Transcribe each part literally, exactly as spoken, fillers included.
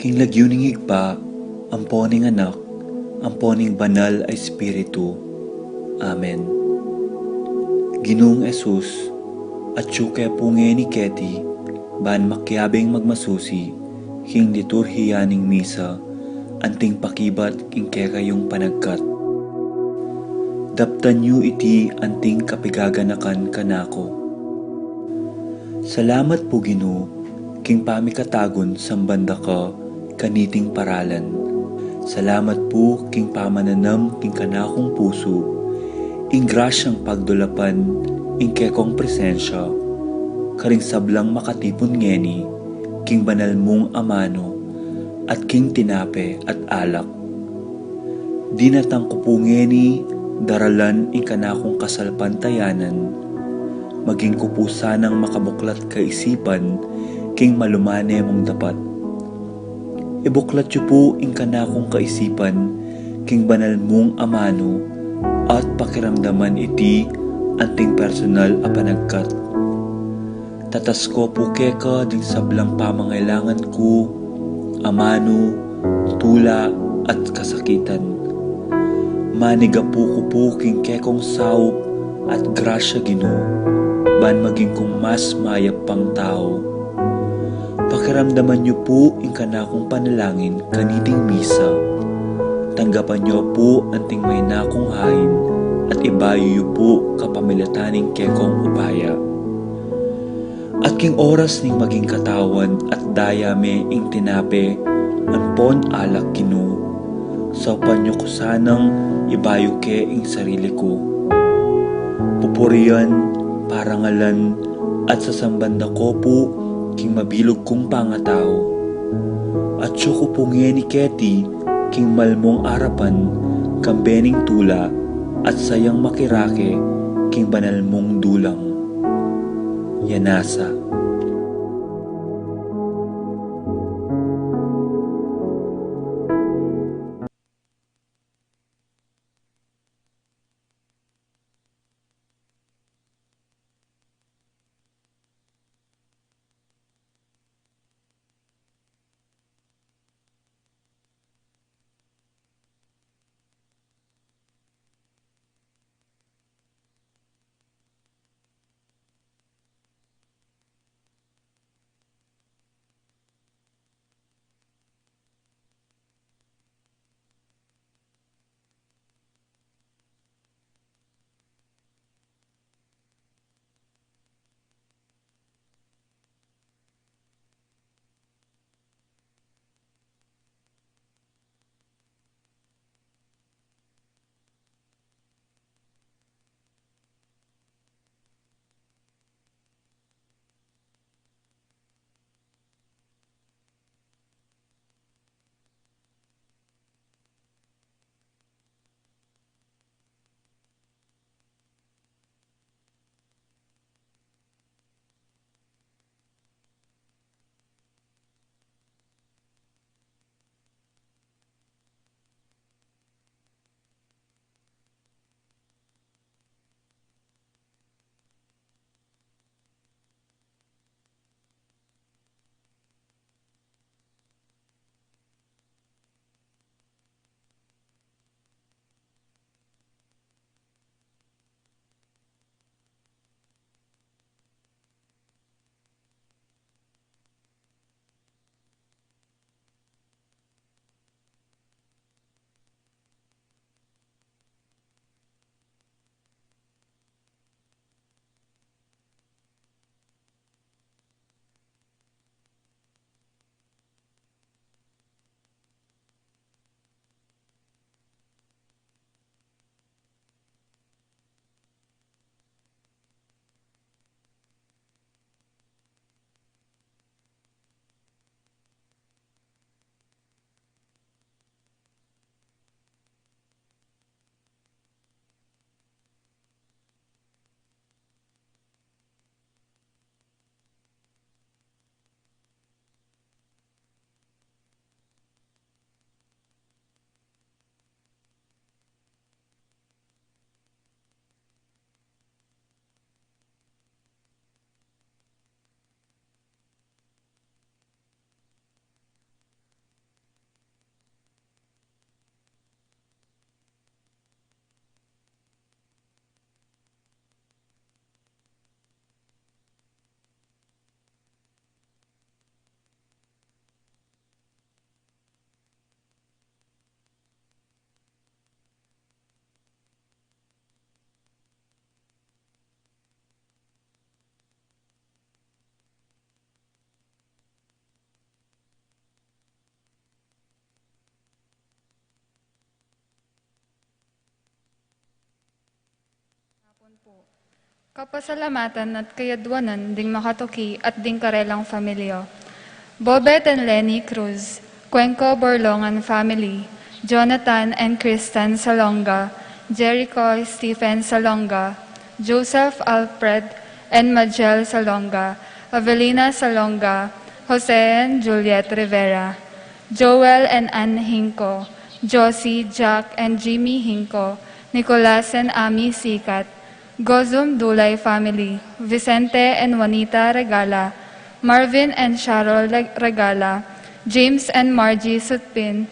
King lagyu ning Ibpa, ampo ning Anak, ampo ning Banal a Espiritu. Amen. Ginung Jesus, atyu ke pu ngeni keti, ban makiabing magmasusi king liturhiya ning misa, anting pakibat king kekayung panagkat. Daptan yu iti anting kapigaganakan kanaku. Salamat pu, Ginu, king pamikatagun samban da ka kaniting paralan. Salamat pu king pamananam king kanakung pusu ing grasyang pagdulapan ing kekong presensya karing sablang makatipun ngeni king banal mung amanu at king tinape at alak. Dinatang ku pu ngeni daralan ing kanakung kasalpantayanan, maging ku pu sanang makabuklat kaisipan king malumane mung dapat. Ibuklat yu pu ing kanakung kaisipan king banal mung amanu at pakiramdaman iti anting personal a panagkat. Tatas ku pu keka ding sablang pamangailangan ku, amanu, tula, at kasakitan. Manigapu ku pu king kekong saup at grasya, Ginu, ban maging kung mas mayap pang tau. Pakiramdaman yu pu ing kanakung panalangin kaniting misa. Tanggapan yu pu anting maina kung hain at ibayu yu pu kapamilatan ning kekong upaya. At king oras ning maging katawan at daya me ing tinape ampon alak, Ginu, saupan yu ku sanang ibayu ke ing sarili ku. Pupurian, parangalan, at sasamban da ku pu king mabilug kung pangatau. Atyu ku pu ngeni keti king malmung arapan kambe ning tula at sayang makirake king banal mung dulang. Yanasa. Kapasalamatan at kayadwanan ding makatuki at ding karelang familia. Bobet and Lenny Cruz, Cuenco Borlongan family, Jonathan and Kristen Salonga, Jericho Stephen Salonga, Joseph Alfred and Majel Salonga, Avelina Salonga, Jose and Juliet Rivera, Joel and Ann Hinco, Josie, Jack and Jimmy Hinco, Nicolas and Ami Sikat, Gozum Dulay family, Vicente and Juanita Regala, Marvin and Cheryl Leg-, Regala, James and Margie Sutpin,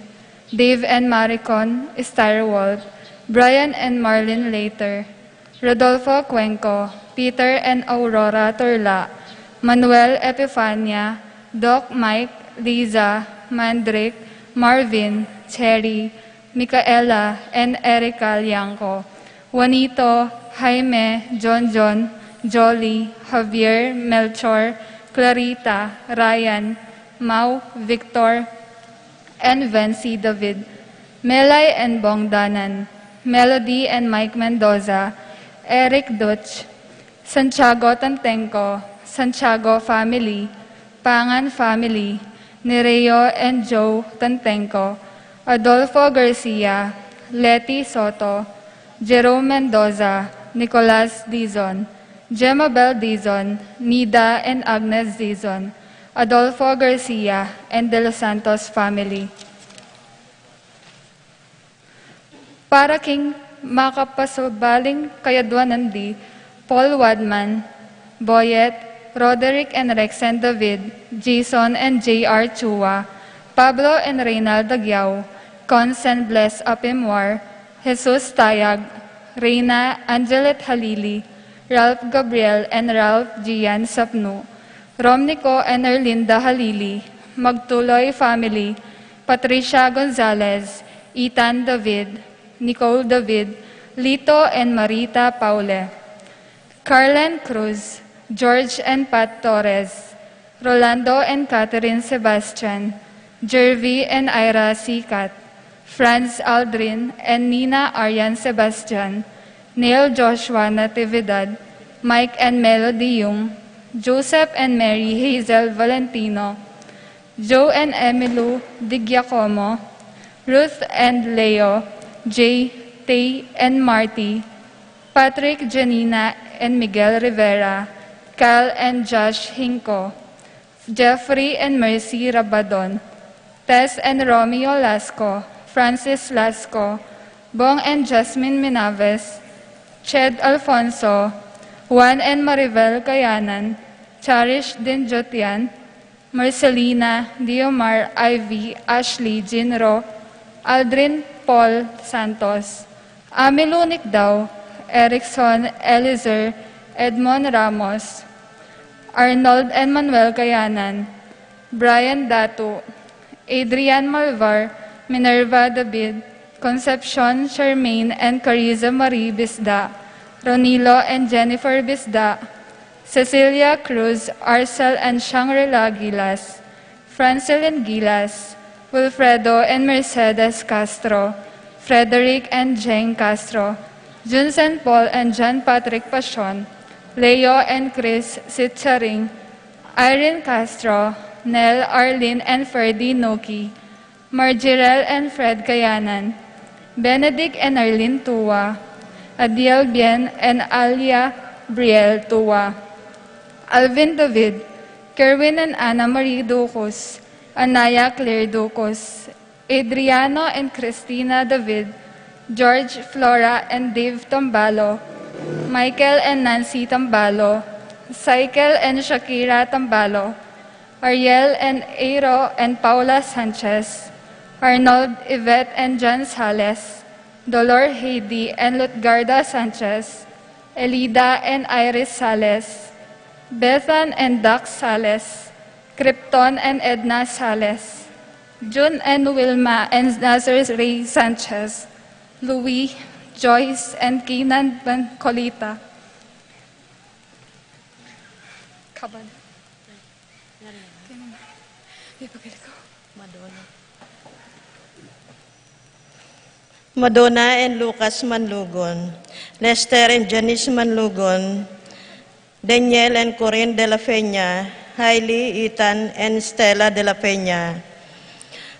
Dave and Maricon Steyerwalt, Brian and Marlene Later, Rodolfo Cuenco, Peter and Aurora Turla, Manuel Epifania, Doc Mike, Liza, Mandrick, Marvin, Cherry, Micaela, and Erica Liangco, Juanito, Jaime, John John, Jolly, Javier, Melchor, Clarita, Ryan, Mau, Victor, and Vency David, Melay and Bong Danan, Melody and Mike Mendoza, Eric Dutch, Santiago Tantenco, Santiago family, Pangan family, Nereo and Joe Tantenco, Adolfo Garcia, Leti Soto, Jerome Mendoza, Nicolas Dizon, Gemabel Dizon, Nida and Agnes Dizon, Adolfo Garcia, and De Los Santos family. Para king makapasubaling kayadwanan di Paul Wadman, Boyet, Roderick and Rexen David, Jason and J R Chua, Pablo and Reynald Aguiao, Cons and Bless Apimwar, Jesus Tayag, Reyna Angelet Halili, Ralph Gabriel and Ralph Gian Sapnu, Romnico and Erlinda Halili, Magtuloy family, Patricia Gonzalez, Ethan David, Nicole David, Lito and Marita Paule, Carlen Cruz, George and Pat Torres, Rolando and Catherine Sebastian, Jervy and Ira Sikat, Franz Aldrin and Nina Arian Sebastian, Neil Joshua Natividad, Mike and Melody Yung, Joseph and Mary Hazel Valentino, Joe and Emilu Di Giacomo, Ruth and Leo, Jay, Tay and Marty, Patrick, Janina and Miguel Rivera, Kyle and Josh Hinco, Jeffrey and Mercy Rabadon, Tess and Romeo Lasco, Francis Lasco, Bong and Jasmine Minaves, Ched Alfonso, Juan and Maribel Kayanan, Cherish Dinjotian, Marcelina, Diomar, Ivy, Ashley, Jinro, Aldrin Paul Santos, Amilu Nicdao, Erickson Elizer, Edmond Ramos, Arnold and Manuel Kayanan, Brian Datu, Adrian Malvar, Minerva David, Concepcion Charmaine and Carissa Marie Bisda, Ronilo and Jennifer Bisda, Cecilia Cruz, Arcel and Shangri-La Gilas, Francilyn Gilas, Wilfredo and Mercedes Castro, Frederick and Jane Castro, Junsen Paul and John Patrick Pasion, Leo and Chris Sitcharing, Irene Castro, Nel, Arlene and Ferdy Noki, Marjirel and Fred Kayanan, Benedict and Arlene Tua, Adiel Bien and Alia Briel Tua, Alvin David, Kerwin and Anna Marie Ducos, Anaya Claire Ducos, Adriano and Christina David, George, Flora and Dave Tambalo, Michael and Nancy Tambalo, Cycle and Shakira Tambalo, Ariel and Airo and Paula Sanchez, Arnold, Yvette and John Sales, Dolor, Heidi and Lutgarda Sanchez, Elida and Iris Sales, Bethan and Doc Sales, Krypton and Edna Sales, Jun and Wilma and Nazareth Ray Sanchez, Louis, Joyce and Keenan Bancolita. Kaban. Di pa ko. Madonna. Madonna and Lucas Manlugon, Lester and Janice Manlugon, Daniel and Corinne de la Peña, Hailey, Ethan, and Stella de la Peña,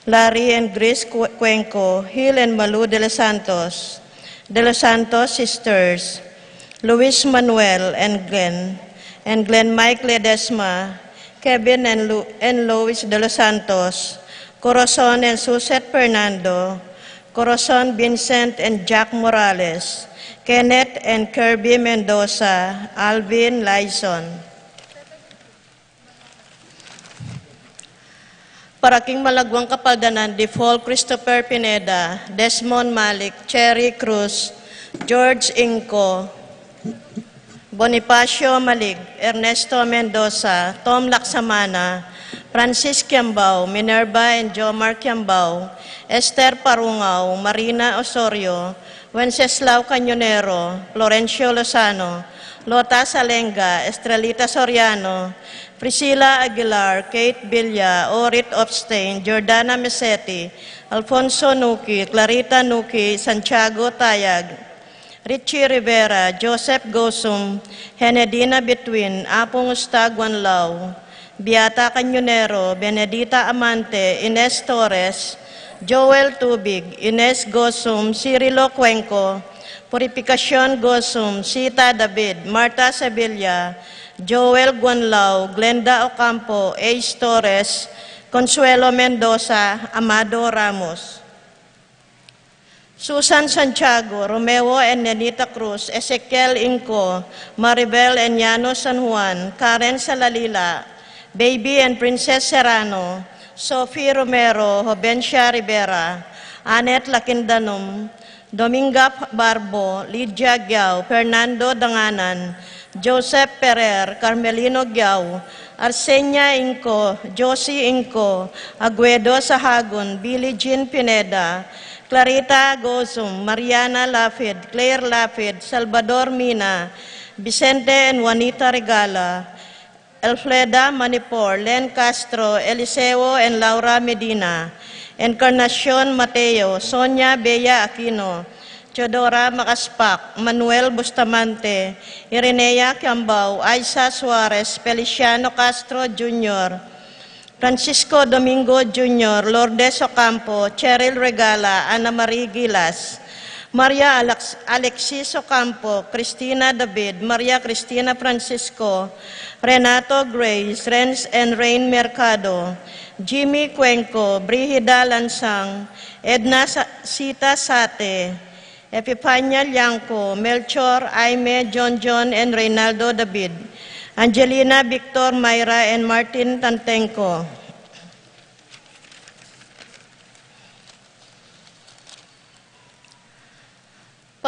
Larry and Grace Cu-, Cuenco, Hill and Malu de los Santos, de los Santos sisters, Luis Manuel and Glenn, and Glenn Mike Ledesma, Kevin and Lu-, and Lois de los Santos, Corazon and Suzette Fernando, Corazon Vincent and Jack Morales, Kenneth and Kirby Mendoza, Alvin Lyson. Para king malagwang kapaldanan di Paul Christopher Pineda, Desmond Malik, Cherry Cruz, George Inco, Bonifacio Malig, Ernesto Mendoza, Tom Laksamana, Francis Kiambao, Minerva and Jomar Kiambao, Esther Parungao, Marina Osorio, Wenceslao Cañonero, Florencio Lozano, Lota Salenga, Estrelita Soriano, Priscilla Aguilar, Kate Villa, Orit Opstein, Jordana Meseti, Alfonso Nuki, Clarita Nuki, Santiago Tayag, Richie Rivera, Joseph Gosum, Henedina Between, Apung Ustaguan Lau, Beata Cañonero, Benedita Amante, Ines Torres, Joel Tubig, Ines Gosum, Cirilo Cuenco, Purificacion Gosum, Sita David, Martha Sevilla, Joel Guanlao, Glenda Ocampo, Ace Torres, Consuelo Mendoza, Amado Ramos. Susan Santiago, Romeo and Nenita Cruz, Ezekiel Inco, Maribel and Yano San Juan, Karen Salalila, Baby and Princess Serrano, Sophie Romero, Jovencia Rivera, Annette Lakindanum, Dominga Barbo, Lydia Giao, Fernando Danganan, Joseph Ferrer, Carmelino Giao, Arsenia Inco, Josie Inco, Aguedo Sahagun, Billie Jean Pineda, Clarita Gozum, Mariana Lapid, Claire Lapid, Salvador Mina, Vicente and Juanita Regala, Elfreda Manipor, Len Castro, Eliseo and Laura Medina, Encarnacion Mateo, Sonia Bea Aquino, Teodora Macaspac, Manuel Bustamante, Irenea Kiambao, Aiza Suarez, Feliciano Castro Junior, Francisco Domingo Junior, Lourdes Ocampo, Cheryl Regala, Ana Marie Gilas, Maria Alex-, Alexis Ocampo, Cristina David, Maria Cristina Francisco, Renato Grace, Renz and Rain Mercado, Jimmy Cuenco, Brigida Lansang, Edna Sa-, Sita Sate, Epifania Liangco, Melchor, Aime, John John, and Reynaldo David, Angelina Victor, Myra, and Martin Tantenco.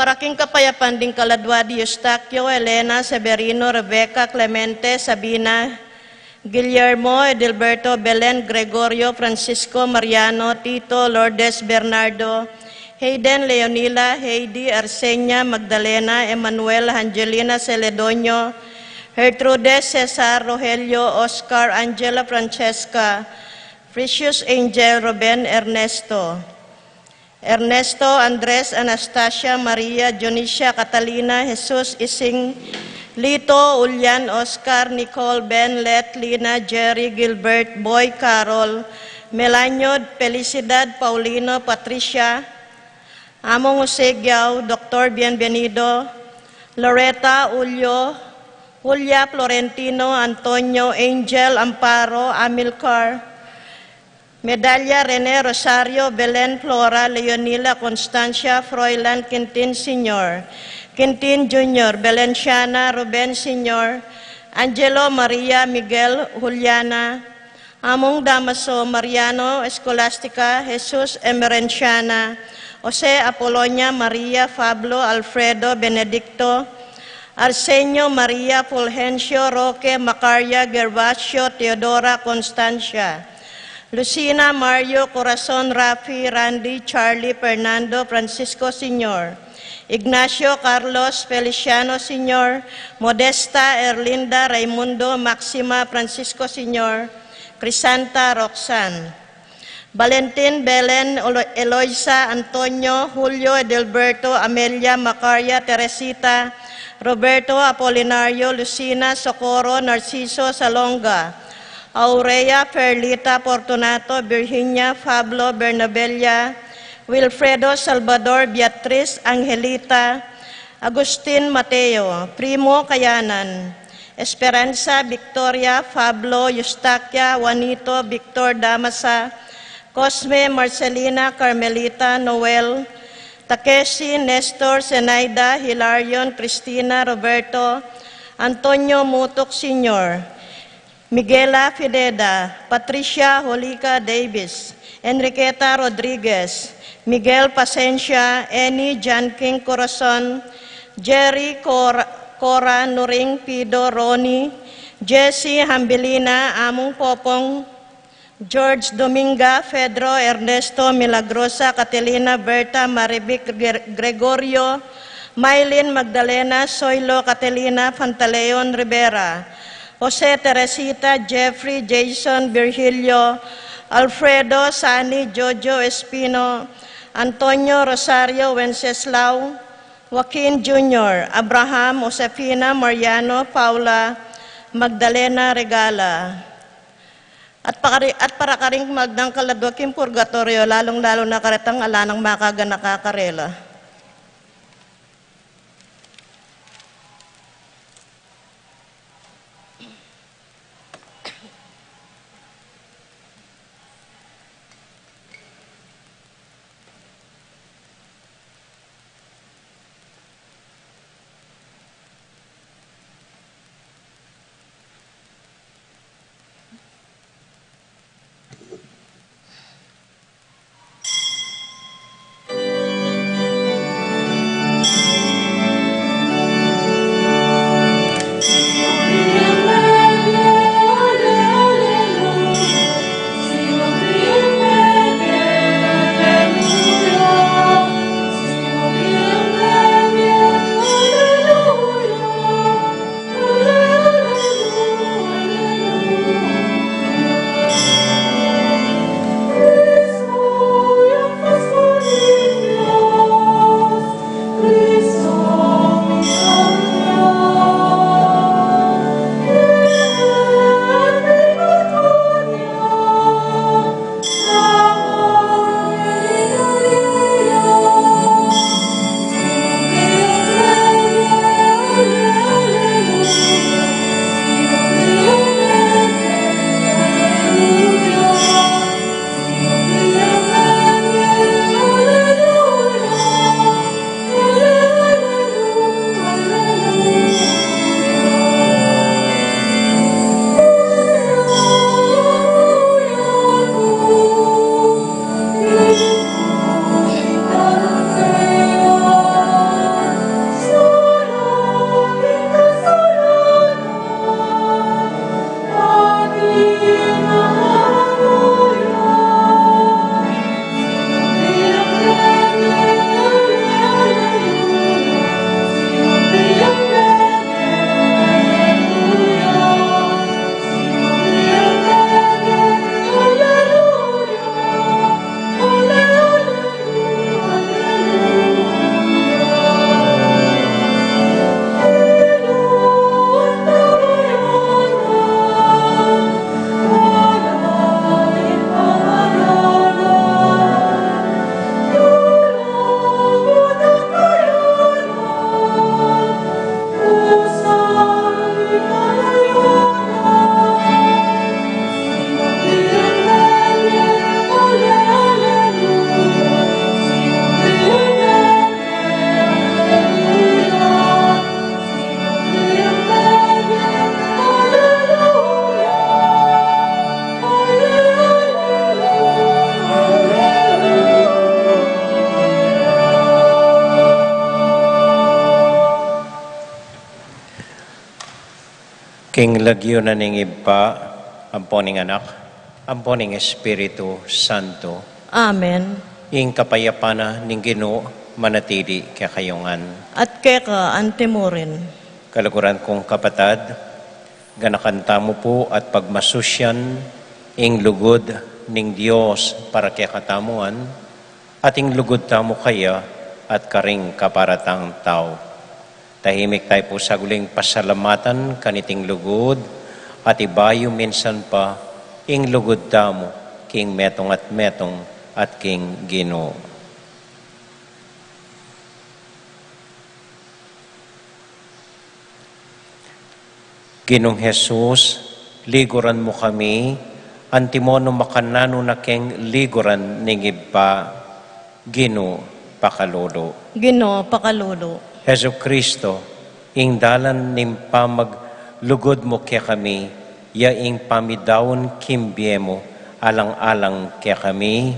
Para king kapayapan ding kaladwa di Eustaquio, Elena, Severino, Rebecca, Clemente, Sabina, Guillermo, Edilberto, Belen, Gregorio, Francisco, Mariano, Tito, Lourdes, Bernardo, Hayden, Leonila, Heidi, Arsenia, Magdalena, Emmanuel, Angelina, Celedonio, Gertrude, Cesar, Rogelio, Oscar, Angela, Francesca, Precious Angel, Ruben, Ernesto. Ernesto, Andres, Anastasia, Maria, Dionisia, Catalina, Jesus, Ising, Lito, Ulian, Oscar, Nicole, Ben, Let, Lina, Jerry, Gilbert, Boy, Carol, Melanio, Felicidad, Paulino, Patricia, Among Jose Giao, Doktor Bienvenido, Loreta, Julio, Julia, Florentino, Antonio, Angel, Amparo, Amilcar, Medalla, Rene, Rosario, Belen, Flora, Leonila, Constancia, Froilan, Quintin Senior, Quintin Junior, Belenciana, Ruben Senior, Angelo, Maria, Miguel, Juliana, Among Damaso, Mariano, Escolastica, Jesus, Emerenciana, Jose, Apolonia, Maria, Pablo, Alfredo, Benedicto, Arsenio, Maria, Fulgencio, Roque, Macaria, Gervasio, Teodora, Constancia, Lucina, Mario, Corazon, Rafi, Randy, Charlie, Fernando, Francisco Senior, Ignacio, Carlos, Feliciano Senior, Modesta, Erlinda, Raimundo, Maxima, Francisco Senior, Crisanta, Roxanne. Valentin, Belen, Olo-, Eloisa, Antonio, Julio, Edilberto, Amelia, Macaria, Teresita, Roberto, Apolinario, Lucina, Socorro, Narciso, Salonga, Aurea, Perlita, Fortunato, Virginia, Pablo, Bernabella, Wilfredo, Salvador, Beatriz, Angelita, Agustin, Mateo, Primo, Kayanan, Esperanza, Victoria, Pablo, Eustaquia, Juanito, Victor, Damasa, Cosme, Marcelina, Carmelita, Noel, Takeshi, Nestor, Zenaida, Hilarion, Cristina, Roberto, Antonio, Mutuk Senior, Miguela Pineda, Patricia Holica Davis, Enriqueta Rodriguez, Miguel Pasencia, Annie, John King Corazon, Jerry, Cora, Cora, Nuring, Pido, Ronnie, Jesse, Hambilina, Among Popong, George, Dominga, Pedro, Ernesto, Milagrosa, Catalina, Berta, Marivic, Gre-, Gregorio, Mylene, Magdalena, Soilo, Catalina, Pantaleon, Rivera, Jose, Teresita, Jeffrey, Jason, Virgilio, Alfredo, Sani, Jojo, Espino, Antonio, Rosario, Wenceslao, Joaquin Junior, Abraham, Josefina, Mariano, Paula, Magdalena, Regala. At pakari-, at para karing magdangkaladwa king purgatoryo, lalung-lalu na karetang ala nang makaganaka karela. King lagyu na ning Ibpa, ampo ning Anak, ampo ning Espiritu Santo. Amen. Ing kapayapan na ning Ginu manatili kekayu ngan. At keka antimurin. Kaluguran kung kapatad, ganakan tamu pu at pagmasusyan ing lugud ning Dios para kekatamu ngan, at ing lugud tamu kaya at karing kaparatang tau. Tahimik tamu pu saglit pasalamatan kaniting lugud, at ibayu minsan pa ing lugud tamu king metung at metung at king Ginu. Ginung Jesus, liguran mu kami, antimo nung makananu na keng liguran ning Ibpa. Ginu, pakalulu. Ginu, pakalulu. Jesucristo, ing dalan ning pamaglugud mu kekami, ya ing pamidaun king bie mu alang-alang kekami.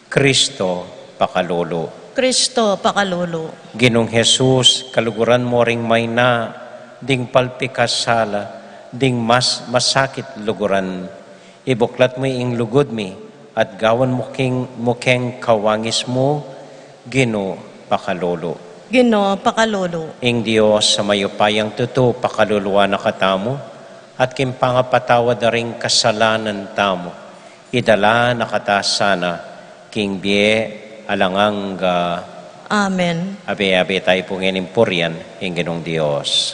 Kristo, pakalulu. Kristo, pakalulu. Ginung Jesus, kaluguran mu ring maina, ding palpikasala, ding mas masakit luguran. Ibuklat mu ing lugud mi, at gawan mu king, mu keng kawangis mu. Ginu, pakalulu. Ginu, pakalulu. Ing Dios a mayupayang tutu, pakaluluan na katamu, at king pangapatawad da ring kasalanan tamu, idala na kata sana king bie alang angga. Amen. Abe-abe tamu pu ngening purian ing Ginung Dios.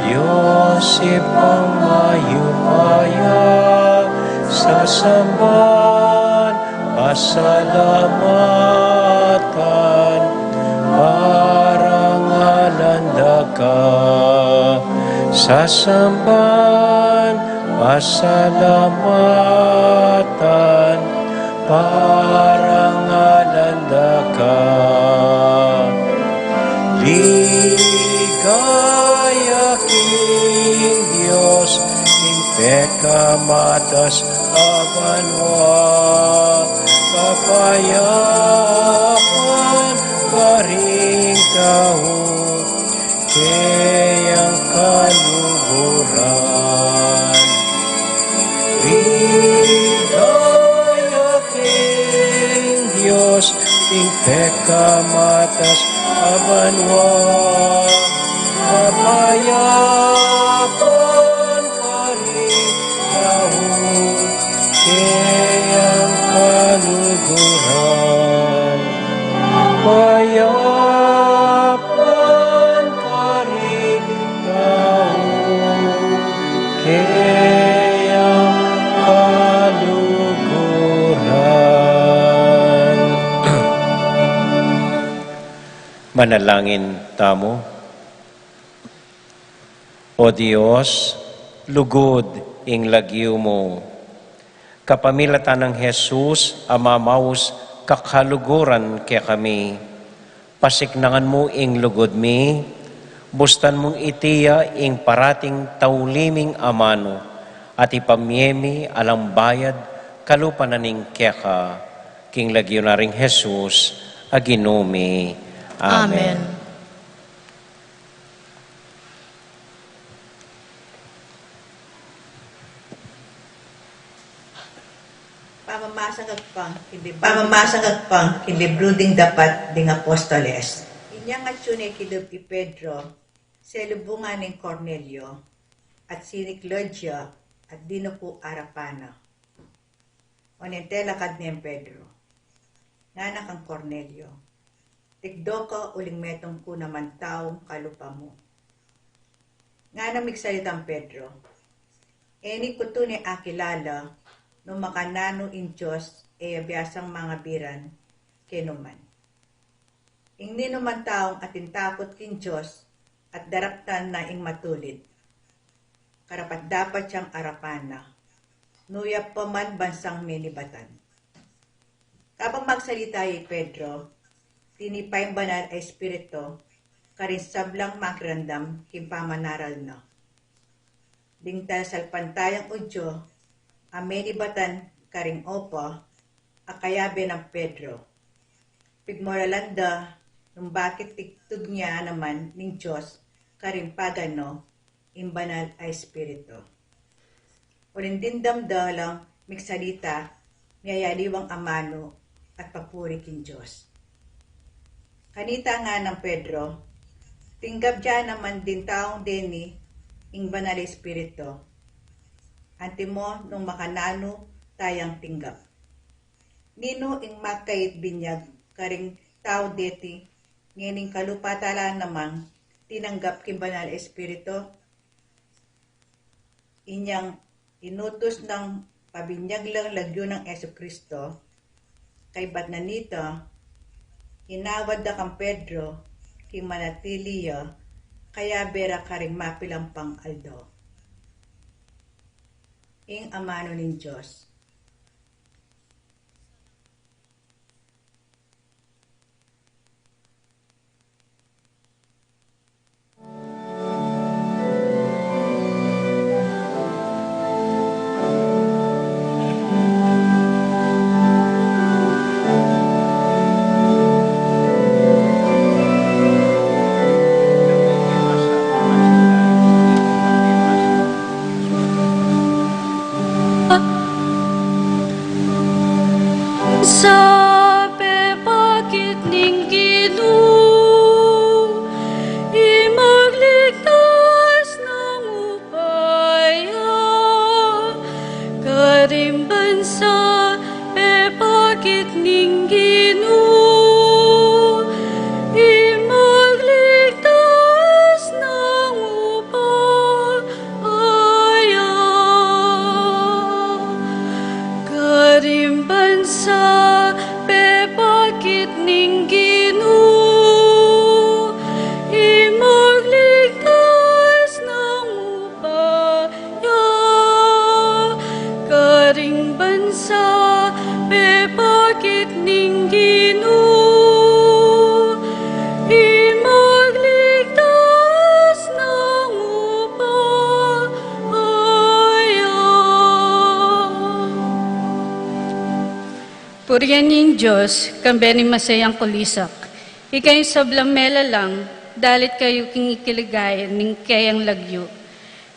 Dios Ibpang mayupaya, sasamban, pasalamatan, parangalan da ka. Sasamban, pasalamatan, parangalan da ka. Ligaya king Dios, king pekamatas a banua, kapayapan karing tau, keyang kaluguran. Ligaya king Dios, king pekamatas a banua, kapayapan karing tau, keyang kaluguran. Payapan karing tau, keyang kaluguran. Manalangin tamu. O Dios, lugud ing lagyu mu. Kapamilatan nang Jesus a mamaus kakaluguran kekami, pasiknangan mu ing lugud mi, bustan mung iti ya ing parating tauli ming amanu, at ipamie mi alang bayad kalupa na ning keka, king lagyu na ring Jesus a Ginu mi. Amen. Amen. Pamamasa agpang king lib-, pamamasa agpang king libru ding Dapat ding Apostoles. Inyang atsu ne kilub i Pedro, selubungan neng Cornelio, at siniklu ya, at dinuku arapan na. Oneng telakad neng Pedro. Ngana kang Cornelio, "Tikdo ka uling metung ku naman taung kalupa mu." Ngana migsalitang Pedro, "E ni ku tune akilala, nung makananu ing Dios e ya biasang mangabiran kenu man." Ing ninuman taung atin takut king Dios at daraptan na ing matulid, karapat-dapat yang arapan na, nu ya pa man bansang menibatan. Kabang magsalita ya i Pedro, tinipa ing Banal a Espiritu karing sablang makiramdam king pamanaral na. Ding talasalpantayang Judio a menibatan karing opa a kayabe nang Pedro, pigmuralan da nung bakit tigtugyan naman ning Dios karing pagano ing Banal a Espiritu. Uling dimdam da lang migsalita, miyayaliwang amanu at papuri king Dios. Kanita nganang Pedro, tinggap ya naman ding taung deni ing Banal a Espiritu, antimo nung makananu tayang tinggap. Ninu ing makait binyag karing tau deti, ngening kalupa tala namang tinanggap king Banal a Espiritu? Inyang inutus nang pabinyag lang lagyu nang Jesucristo, kaybat na nita, inawad da kang Pedro king manatili ya kayabe ra karing mapilampang aldo. Ing amanu ning Dios. Sa pepakit ning Ginu, i magligtas nang upaya, karing bansa pepakit ning Ginu, i magligtas nang upaya. Karing bansa pepakit ning Ginu, i magligtas nang upaya. Karing bansa pepakit ning Ginu, i magligtas nang upaya. Purian ing Dios, kambe ning masayang kulisak. Ikayung sablang melalang, dalit kayu king ikiligaya ning keyang lagyu.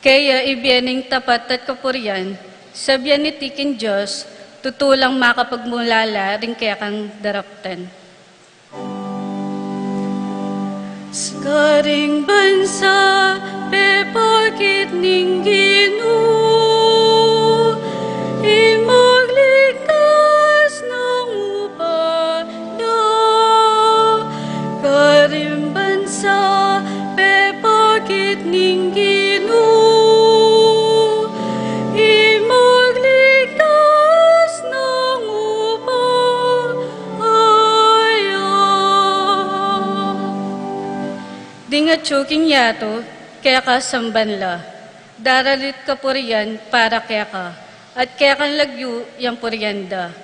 Kaya ibie ning tapat at kapurian, sabyan iti king Dios, tutu lang makapagmulala ring kekang daraptan. Karing bansa pepakit ning Ginu, i magligtas nang upaya. Karing bansa pepakit ning Ginu, i magligtas nang upaya. Ding atyu king yatu, keka samban la, daralit kapurian para keka, at kekang lagyu yang purian da.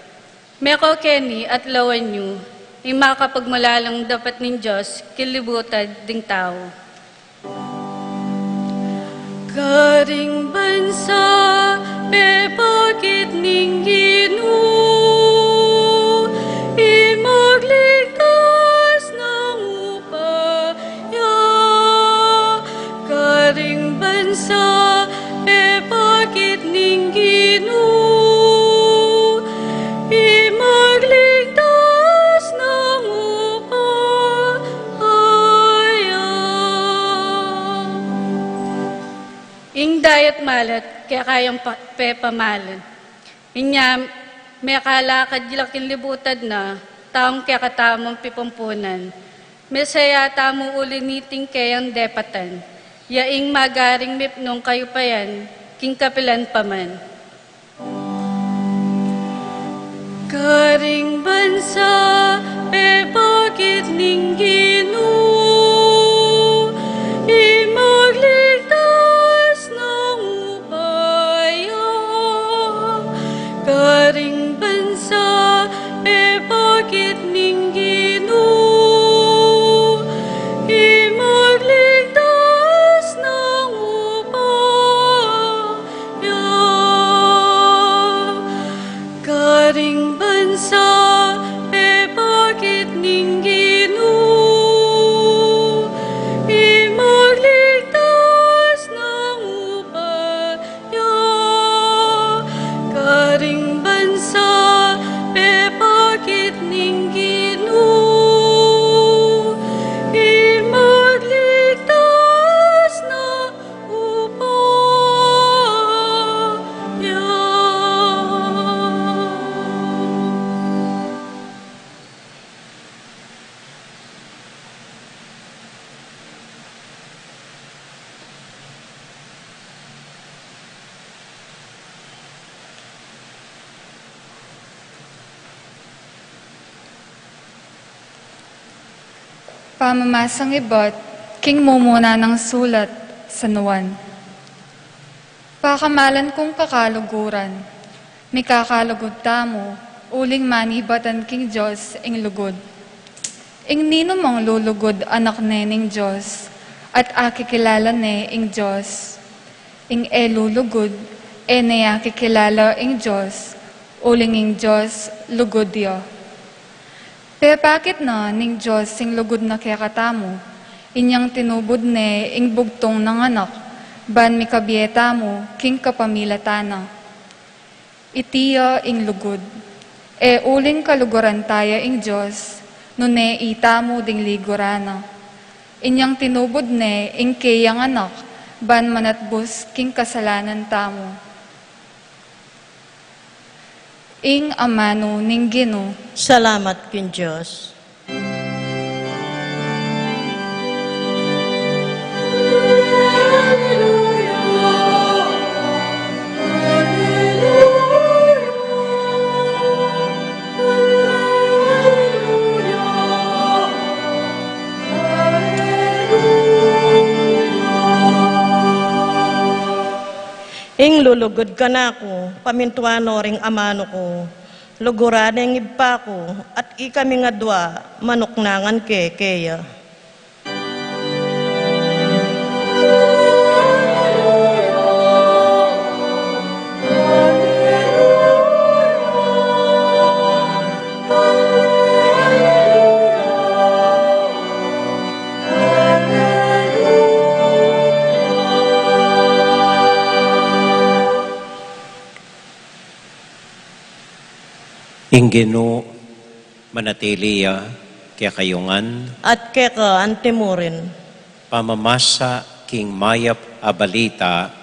Meko keni at lawan yu, ing makapagmulalang dapat ning Dios, king libutad ding tau. Karing bansa pepakit ning Ginu, i magligtas nang upaya. Karing bansa pepakit ning Ginu, i magligtas nang upaya. Ing dayat malat, keka yang pa-, pepamalan. Inya, mekalakad la king libutad na, taung kekatamung pipumpunan. Mesaya tamu uli niting keyang depatan, ya ing magaring mipnung kayupayan, king kapilan pa man. Karing bansa, pepakit ning Ginu, i magligtas nang upaya, karing bansa pepakit ning Ginu, i magligtas nang upaya. Karing bansa pepakit ning Ginu, i magligtas nang upaya. Karing bansa pepakit ning Ginu, i magligtas nang upaya. Pamamasang ibat king mumuna nang sulat San Juan. Pakamalan kung kakaluguran, mikakalugud tamu, uling manibatan king Dios ing lugud. Ing ninumang lulugud anak ne ning Dios, at akikilala ne ing Dios. Ing e lulugud, e ne akikilala ing Dios, uling ing Dios lugud ya. Pepakit na ning Dios ing lugud na kekatamu, inyang tinubud ne ing bugtung nang anak, ban mikabie tamu king kapamilatan na. Iti ya ing lugud. E uling kaluguran taya ing Dios, nune itamu ding liguran na. Inyang tinubud ne ing keyang anak, ban manatbus king kasalanan tamu. Ing amanu ning Ginu. Salamat king Dios. Ing lulugud kanaku, pamintuan no ring amanu ku, luguran ne ing ibpa ku, at ikaming adua manuknangan ke keya. Ing Ginu manatili ya kekayu ngan. At keka antimurin. Pamamasa king mayap a balita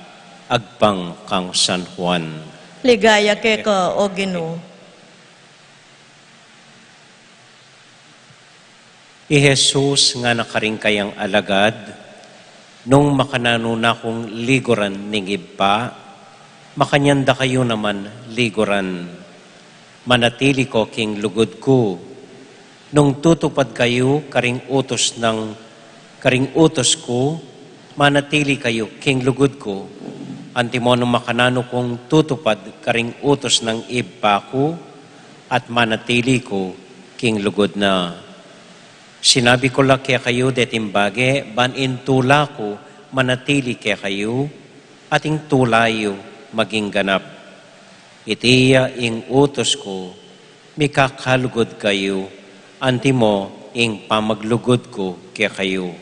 agpang kang San Juan. Ligaya keka, O Ginu. I Jesus ngana karing kayang alagad, nung makananu na kung liguran ning Ibpa, makanyan da kayu naman liguran. Manatili ko king lugud ku. Nung tutupad kayu karing utus nang, karing utus ku, manatili kayu king lugud ku. Antimo nung makananu kung tutupad karing utus nang Ibpa ku, at manatili ku king lugud na. Sinabi ku la kekayu deting bage, ban ing tula ku manatili kekayu, at ing tula yu maging ganap. Iti ya ing utus ku, mikakalugud kayu, antimo ing pamaglugud ku kekayu.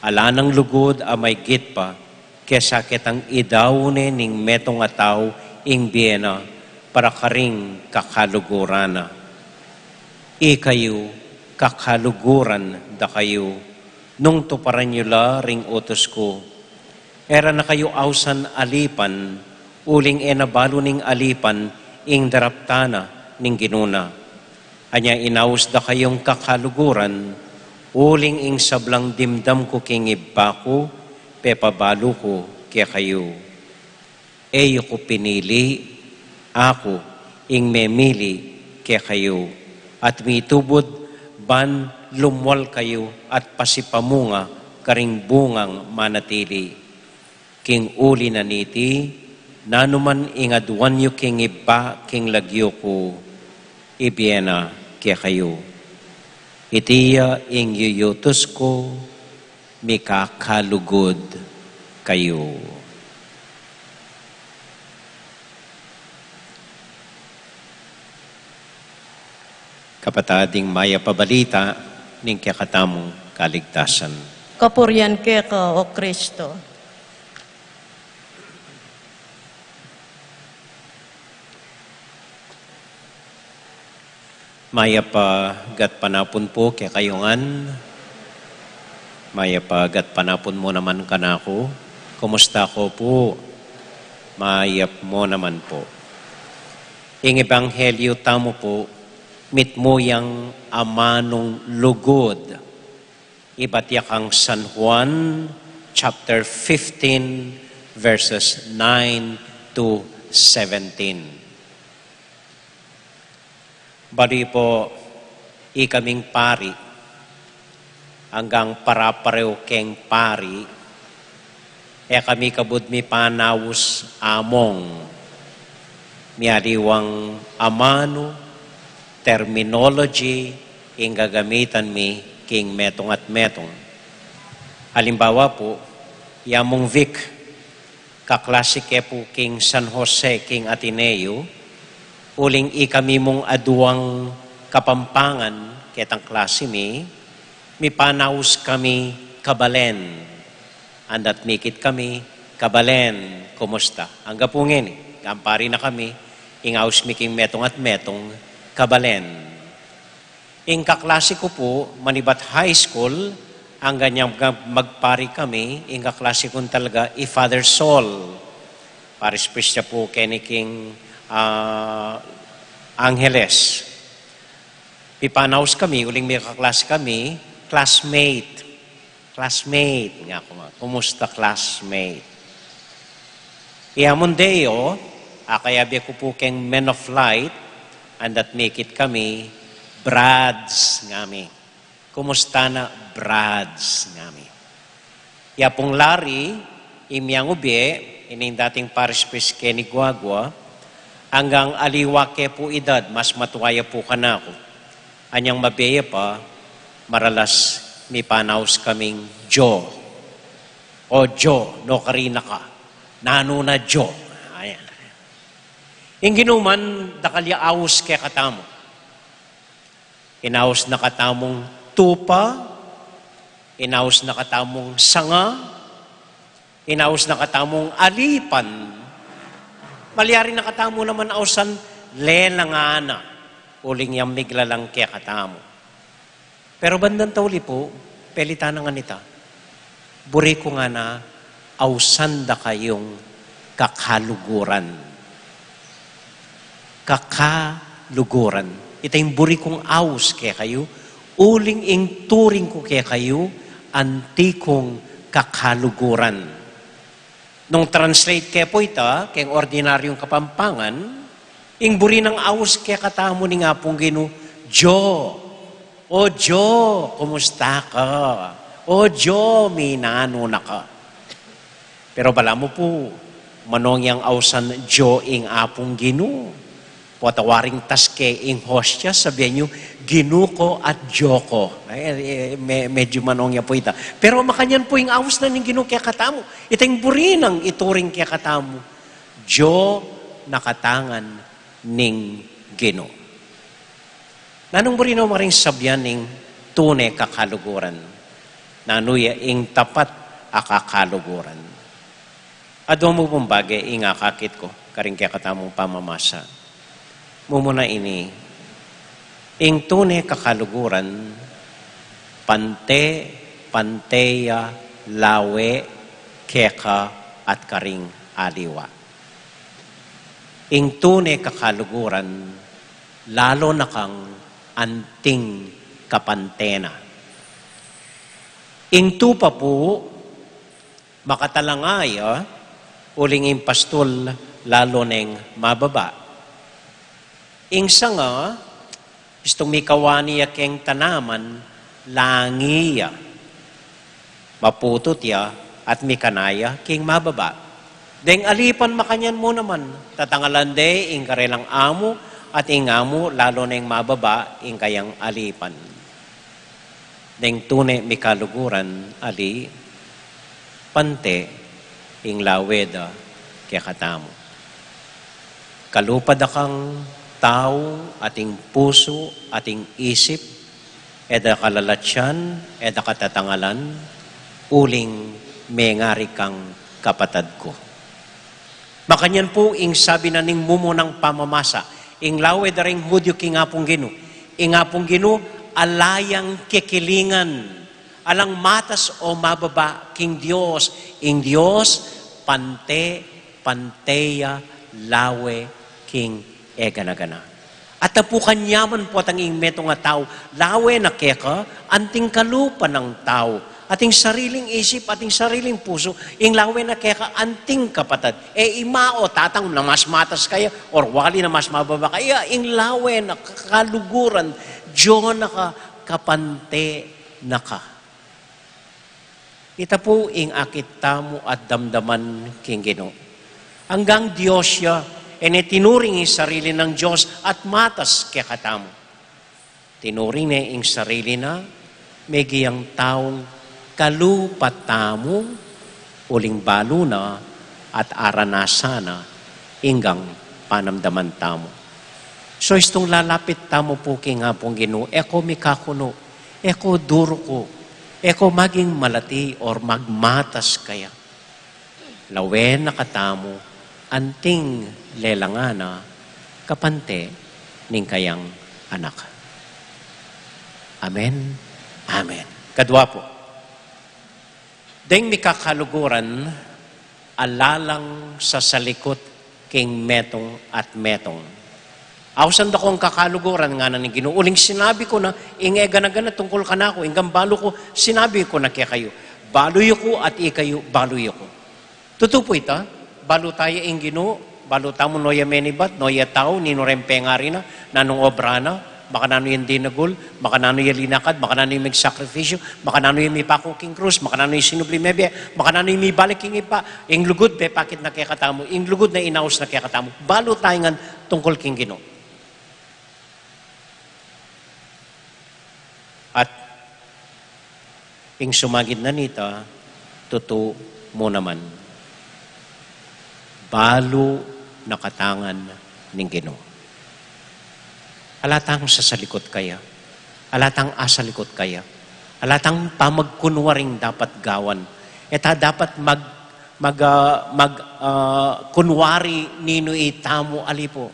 Ala nang lugud a maigit pa kesa ketang idau ne ning metung a tau ing bie na para karing kakaluguran na. Ikayu, kakaluguran da kayu, nung tuparan yu la ring utus ku. E ra na kayu ausan alipan, uling e na balu ning alipan ing daraptan na ning Ginu na. Anya inaus da kayung kakaluguran, uling ing sablang dimdam ku king Ibpa ku, pepabalu ku kekayu. E yu ku pinili, aku ing memili kekayu, at mitubud ban lumual kayu at pasipamunga karing bungang manatili. King uli na niti, nanu man ing aduan yu king ibpa king lagyu ku, ibie na kekayu. Iti ya ing yuyutus ku, mikakalugud kayu. Kapatad, ing mayap a balita ning kekatamung kaligtasan. Kapurian keka, O Kristo. Mayap a gatpanapun pu kekayu ngan. Mayap a gatpanapun mu naman kanaku. Kumusta ko pu? Mayap mu naman pu. Ing ebanghelyu tamu pu, mitmu yang amanung lugud. Ibat ya kang San Juan chapter fifteen, verses nine to seventeen. Bali pu, ikaming pari, anggang paraparew keng pari, e kami kabud mipanaus among, mialiwang amanu, terminology, ing gagamitan mi king metung at metung. Alimbawa pu, ya mung Vic, kaklasi ke pu king San Jose king Ateneo, uling ikami mung aduang Kapampangan ketang klasi mi, mipanaus kami kabalen. Andat mikit kami, kabalen, kumusta? Angga pu ngeni, gampari na kami, ing aus mi king metung at metung, kabalen. Ing kaklasi ku pu, manibat high school, angga nyang mag-, magpari kami, ing kaklasi kung talaga, i Father Sol. Parish priest ya pu keni king, ah, Angeles. Pipanaus kami, uling mikaklasi kami, classmate. Classmate, nga ku, kumusta classmate? I Amundeo, akayabie ku pu keng Men of Light, andat mikit kami, brads ngami. Kumusta na, brads ngami? Ya pung Larry, i miyang ubie, ining dating parish priest keni Guagua, anggang aliwa ke pu idad, mas matua ya pu kanaku. Anyang mabie ya pa, maralas mipanaus kaming Jo. O Jo, nukarin na ka? Nanu na Jo? Ayan. Ing Ginu man, dakal ya aus kekatamu. Inaus na katamung tupa, inaus na katamung sanga, inaus na katamung alipan. Malyari na katamu naman ausan lelangan na, uling yang miglalang kekatamu. Pero bandang tauli pu, pelitan na ngan ita. Buri ku ngana ausan da kayung kakaluguran. Kakaluguran. Ita ing buri kung aus kekayu, uling ing turing ku kekayu, anti kung kakaluguran. Nung translate ke pu ita, keng ordinaryung Kapampangan, ing buri nang aus kekatamu ning Apung Ginu, Jo, O Jo, kumusta ka? O Jo, minanu na ka? Pero balamu pu, manong yang ausan Jo ing Apung Ginu. Pota waring taske ing hostia, sabian yu, Ginu ko at Jo ko. Eh, eh, me-, medyu manong ya pu ita. Pero makanyan pu ing aus na ning Ginu kekatamu. Ita ing buri nang ituring kekatamu, Jo na kata ngan ning Ginu. Nanung buri na maring sabian ing tune kakaluguran? Nanu ya ing tapat a kakaluguran? Adua mu pung bage ing akakit ku karing kekatamung pamamasa. Mumuna ini, ing tune kakaluguran, pante, pante ya lawe keka at karing aliwa. Ing tune kakaluguran, lalo na kang anting kapante na. Ing tupa pu, makatalanga ya, uling ing pastul lalo neng mababa. Ing sanga, istung mikawani ya keng tanaman, langi ya, maputut ya, at mikanaya king mababa. Deng alipan makanyan mu naman, tatangalan de ing karelang amu, at ing amu, lalu neng mababa ing kayang alipan. Deng tune mikaluguran, ali, pante ing lawe da kekatamu. Kalupa da kang tau, ating pusu, ating isip, e da ka lalatyan, e da ka tatangalan, uling mengari kang kapatad ku. Makanyan pu ing sabi na ning mumunang pamamasa, ing lawe da ring Hudyu king Apung Ginu. Ing Apung Ginu, ala yang kekilingan, alang matas o mababa king Dios, ing Dios, pante, pante ya lawe king e gana-gana. At apu kanyaman potang ing metung a tau, lawe na keka, anting kalupa nang tau, ating sariling isip, ating sariling pusu, ing lawe na keka, anting kapatad. E ima o tatang na mas matas kaya, or wali na mas mababa kaya, ing lawe na kakaluguran, Dios na ka, kapante na ka. Ita pu ing akit tamu at damdaman king Ginu. Anggang Dios ya, e ne tinuring ing sarili nang Dios at matas kekatamu. Tinuring ne ing sarili na, megiang taung kalupa tamu, uling balu na at aranasan na inggang panamdaman tamu. So istung lalapit tamu pu king Apung Ginu, e ko mikakunu, e ko duruku, e ko maging malati or magmatas kaya. Lawen na katamu, anting lelangan na kapante ning kayang anak. Amen. Amen. Kadua pu. Deng mikakaluguran, ala lang sasalikut king metung at metung. Ausan da kong kakaluguran, ngana ning Ginu, uling sinabi ku na, ing e gana-gana tungkul kanaku, ing balu ku, sinabi ku na kekayu. Balu yu ku at ikayu, balu yu ku. Tutu pu ita, balu taya ing Ginu, balu tamu no ya menibat, no ya tau, ninu reng pengari na, nanung obra na, makananu yang dinagul, makananu yang linakad, makananu yang migsakripisyu, makananu yang mipaku king krus, makananu yang sinubli mebie, makananu yang mibalik king Ibpa, ing lugud pepakit na kekatamu, ing lugud na inaus na kekatamu, balu taya ngan tungkul king Ginu. At ing sumagid na nita, tutu mu naman. Balu na kata ngan ning Ginu. Ala tang sasalikut kaya. Ala tang asalikut kaya. Ala tang pamagkunwaring dapat gawan. E ta dapat mag, mag, ah, mag, ah, kunwari ninu itamu, ali pu.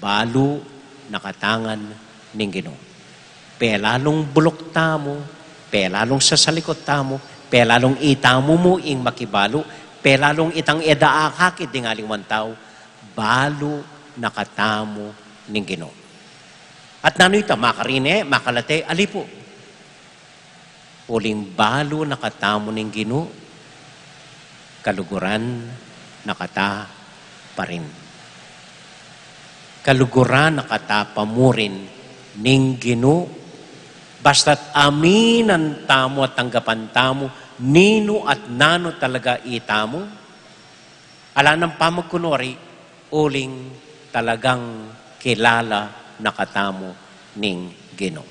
Balu na kata ngan ning Ginu. Pelalung buluk tamu, pelalung sasalikut tamu, pelalung itamu mu ing makibalu, pelalung itang e da akakit ding aliwang tau, balu na katamu ning Ginu. At nanu ita, makarine, makalate, ali pu. Uling balu na katamu ning Ginu, kaluguran na kata pa rin. Kaluguran na kata pa mu rin ning Ginu, basta't aminan tamu at tanggapan tamu, ninu at nanu talaga itamu, ala nang pamagkunwari, uling talagang kilala na katamu ning Ginu.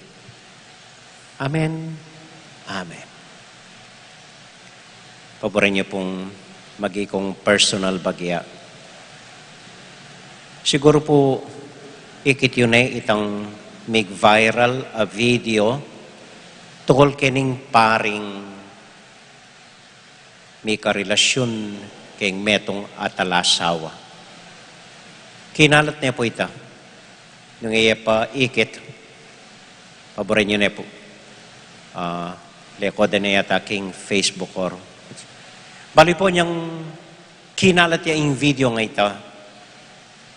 Amen. Amen. Paboran yu pung maging kung personal bagya. Siguru pu, ikit yu ne itang mig-viral a video tungkul kening paring mika relasyun keng metung at ala asawa. Kinalat ne pu ita. Nung e ya pa ikit, paboran yu ne pu. Ah, lekodan ne yata king Facebook or. Bali pu nyang kinalat ya ing video nga ita.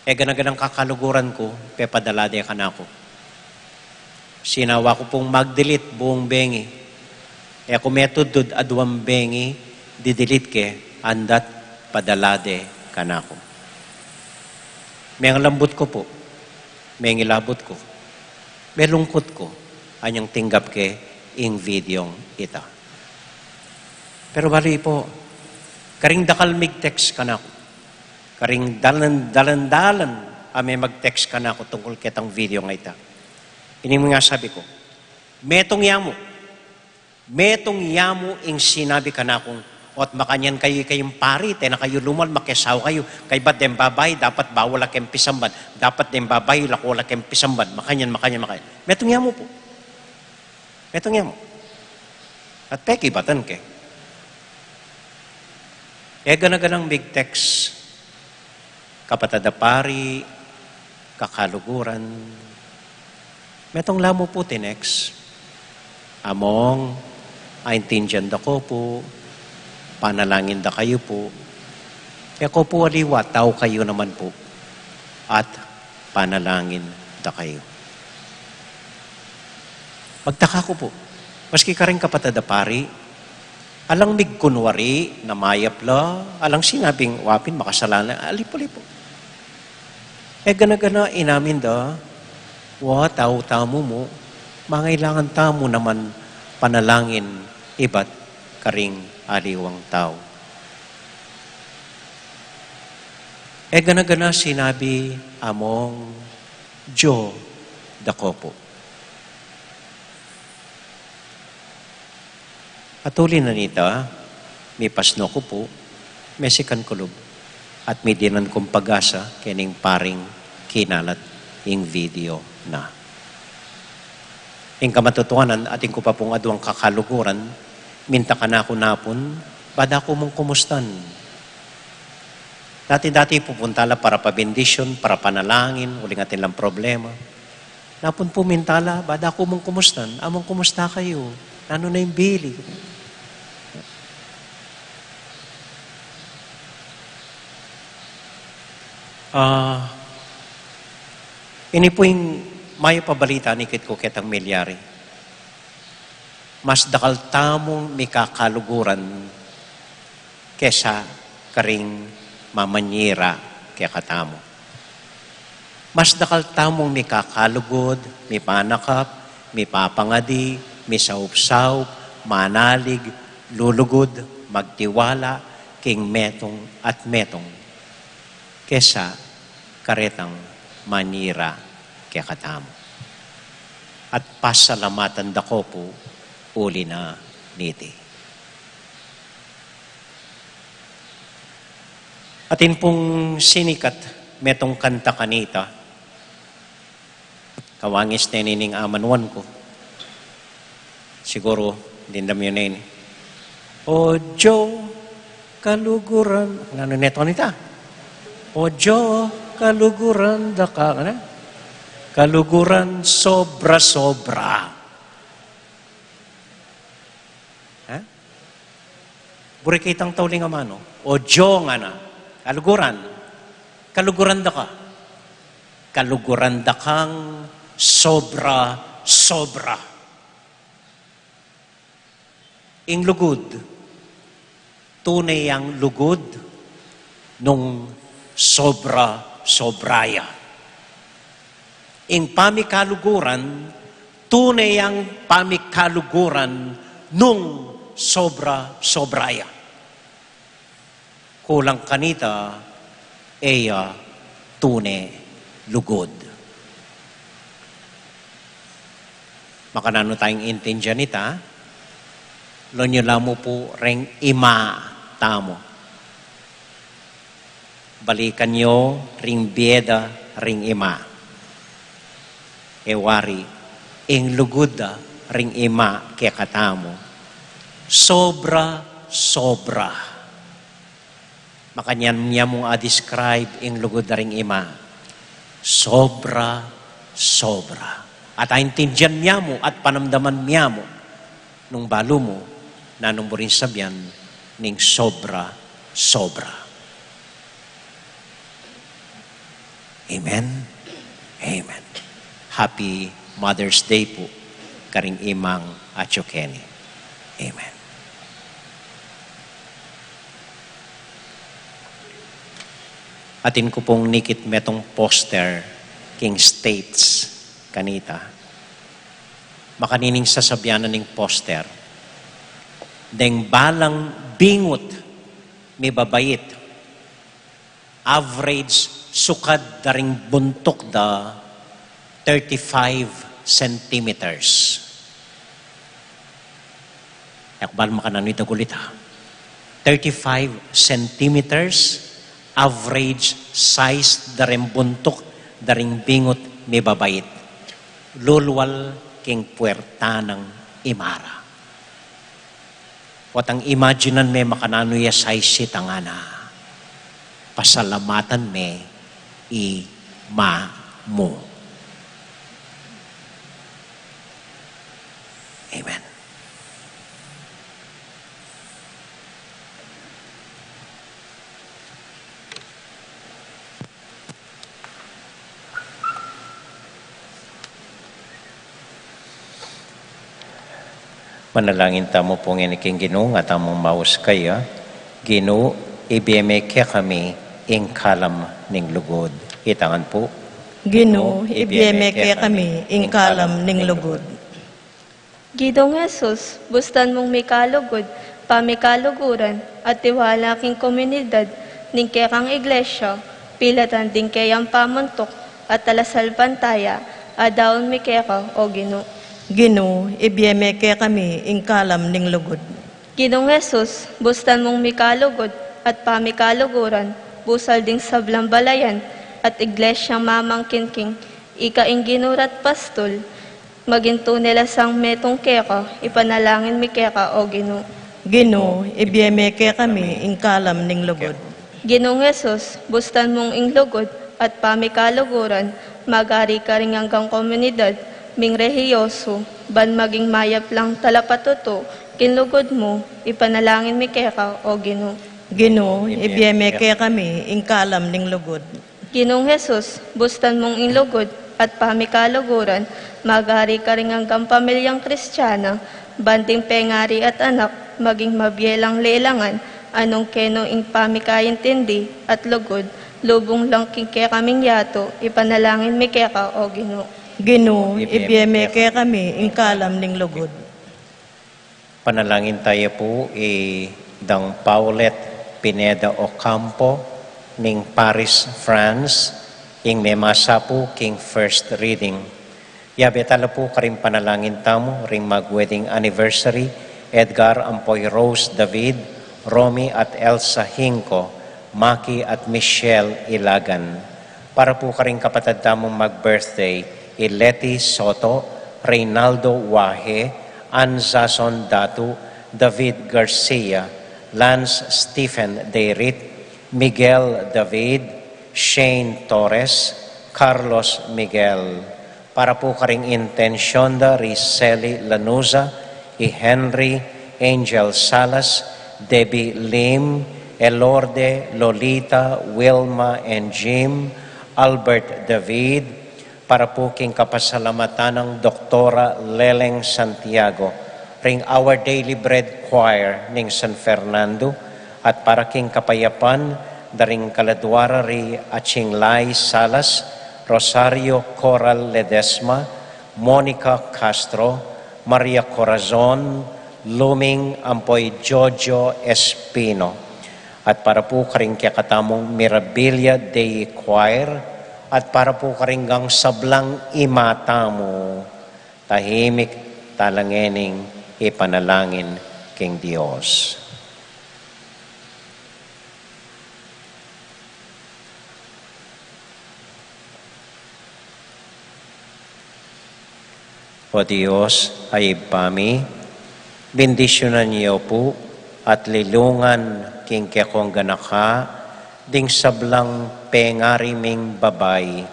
E gana-ganang kakaluguran ku, pepadala de kanaku. Sinawa ku pung mag-delete buung bengi. E ku metudtud aduang bengi, didelete ke, andat padala de kanaku. Mengalambut ku pu, mengilabut ku, melungkut ku, anyang tinggap ke ing videong ita. Pero bali pu, karing dakal mig-text kanaku, karing dalan, dalan-dalan a memag-text kanaku tungkul ketang video a ita. Ini mu ing asabi ku, metung ya mu, metung ya mu ing sinabi kanakung, ot makanyan kayu, ikayung pari, tena kayu lumal, makiasawa kayu, kaybat deng babai, dapat bawal a keng pisamban, dapat deng babai, laku la keng pisamban, makanyan, makanyan, makanyan. Metung ya mu pu. Metung ya mu. At pekibatan ke. E gana-ganang mig-text, kapatad a pari, kakaluguran. Metung la mu pu tinext. Among, aintindian da ko pu, panalangin da kayu pu. E ko pu aliwa, tau kayu naman pu. At panalangin da kayu. Magtaka ku pu, maski karing kapatad a pari, alang migkunwari na mayap la, alang sinabing wa pin makasalanan, alipu-alipu. E gana-gana inamin da, wa, tau tamu mu, mangailangan tamu naman panalangin ibat karing aliwang tau. E gana-gana sinabi, among, Diyo da ko pu. At uli na nita, mipasno ku pu, mesikan ku lub, at midinan kung pag-asa kening paring kinalat ing video na. Ing kamatutuanan, atin ku pa pung aduang kakaluguran, minta kanaku napun, ba da ku mung kumustan. Dati-dati pupunta la para pabendisyon, para panalangin, uling atin lang problema. Napun pu minta la, ba da ku mung kumustan, among kumusta kayu? Nanu na ing bili? Ah, ini pu ing mayap a balita a ikit ku ketang milyari. Mas dakal tamung mikakaluguran kesa karing mamanyira kekatamu. Mas dakal tamung mikakalugud, mipanakap, mipapangadi, misaupsaup, manalig, lulugud, magtiwala, king metung at metung, kesa karetang manyira kekatamu. At pasalamatan da ko pu uli na niti. Atin pung sinikat metung kanta kanita, kawangis ne nining amanuan ku. Siguru, dimdam yu ne ini. O Diyo, kaluguran, nanu neto nita? O Diyo, kaluguran da ka, ngana? Kaluguran sobra-sobra. Ha? Buri kitang tauling amanu. O Diyo, ngana. Kaluguran. Kaluguran da ka. Kaluguran da kang sobra-sobra. Ing lugud, tune yang lugud nung sobra-sobra ya. Ing pamikaluguran, tune yang pamikaluguran nung sobra-sobra ya. Kulang kanita, e ya tune lugud. Makananu tayang intindian ita? Lonyu la mu pu ring ima tamu. Balikan yu ring bie da ring ima. E wari, ing lugud da ring ima kekatamu, sobra-sobra. Makanyan mya mung a-describe ing lugud da ring ima. Sobra-sobra. At aintindian mya mu at panamdaman mya mu nung balu mu nanung buring sabian ning sobra-sobra. Amen. Amen. Happy Mother's Day pu karing imang atyu keni. Amen. Atin ku pung nikit metung poster king States kanita. Makanining sasabian na ning poster, deng balang bingut mibabait, average sukad da ring buntuk da thirty-five centimeters. E ku bal makananu ita gulit, ha? Thirty-five centimeters, average size da ring buntuk da ring bingut mibabait. Lulwal king puerta nang imara. Potang imaginan me makananu ya size itang ngana. Pasalamatan me i Mamu. Amen. Manalangin tamu pu ngeni king Ginu, nga tamung maus kaya. Ginu, ibie me kekami ing kalam ning lugud. Itangan pu. Ginu, ibie me kekami ing kalam ning lugud. Ginu Jesus, bustan mung mikalugud, pamikaluguran, at tiwala king komunidad ning kekang iglesia, pilatan ding keyang pamuntuk at talasalpantaya, adaun mi keka, o Ginu. Ginu, ibie me kekami ing kalam ning lugud. Ginung Jesus, bustan mung mikalugud at pamikaluguran, busal ding sablang balayan at iglesyang mamangkin king ika ing Ginu rat pastul, maging tune la sang metung keka, ipanalangin mi keka, o Ginu. Ginu, ibie me kekami ing kalam ning lugud. Ginung Jesus, bustan mung ing lugud at pamikaluguran, magari karing anggang komunidad ming rehiyosu, ban maging mayap lang talapatutu king lugud mu, ipanalangin mi keka, o Ginu. Ginu, ibie me kekami ing kalam ning lugud. Ginung Jesus, bustan mung ing lugud at pamikaluguran, magari karing anggang pamilyang Kristiana, ban ding pengari at anak maging mabie lang lelangan, anung kenu ing pamikaintindi at lugud, lubung lang king kekaming yatu, ipanalangin mi keka, o Ginu. Ginu, ibie me kekami ing kalam ning lugud. Panalangin taya pu i Dang Paulette Pineda Ocampo ning Paris, France, ing memasa pu king first reading. Yabe tala pu karing panalangin tamu ring mag-wedding anniversary, Edgar ampo i Rose David, Romy at Elsa Hinco, Maki at Michelle Ilagan. Para pu karing kapatad tamung mag-birthday, i Leti Soto, Reynaldo Wahe, Ann Zason Datu, David Garcia, Lance Stephen Deirit, Miguel David, Shane Torres, Carlos Miguel. Para pu karing intensyon da ri Sally Lanuza, i Henry, Angel Salas, Debbie Lim, Elorde, Lolita, Wilma and Jim, Albert David, para pu king kapasalamatan nang Doktora Leleng Santiago, ring Our Daily Bread Choir ning San Fernando, at para king kapayapan da ring kaladua ra ri Aching Lai Salas, Rosario Coral Ledesma, Monica Castro, Maria Corazon, Luming ampo i Jojo Espino. At para pu karing kekatamung Mirabilia Dei Choir, at para pu karing anggang sablang ima tamu, tahimik tala ngening ipanalangin king Dios. O Dios a Ibpa mi, bendisyunan yu pu at lilungan king kekong ganaka ding sablang pengari ming babai.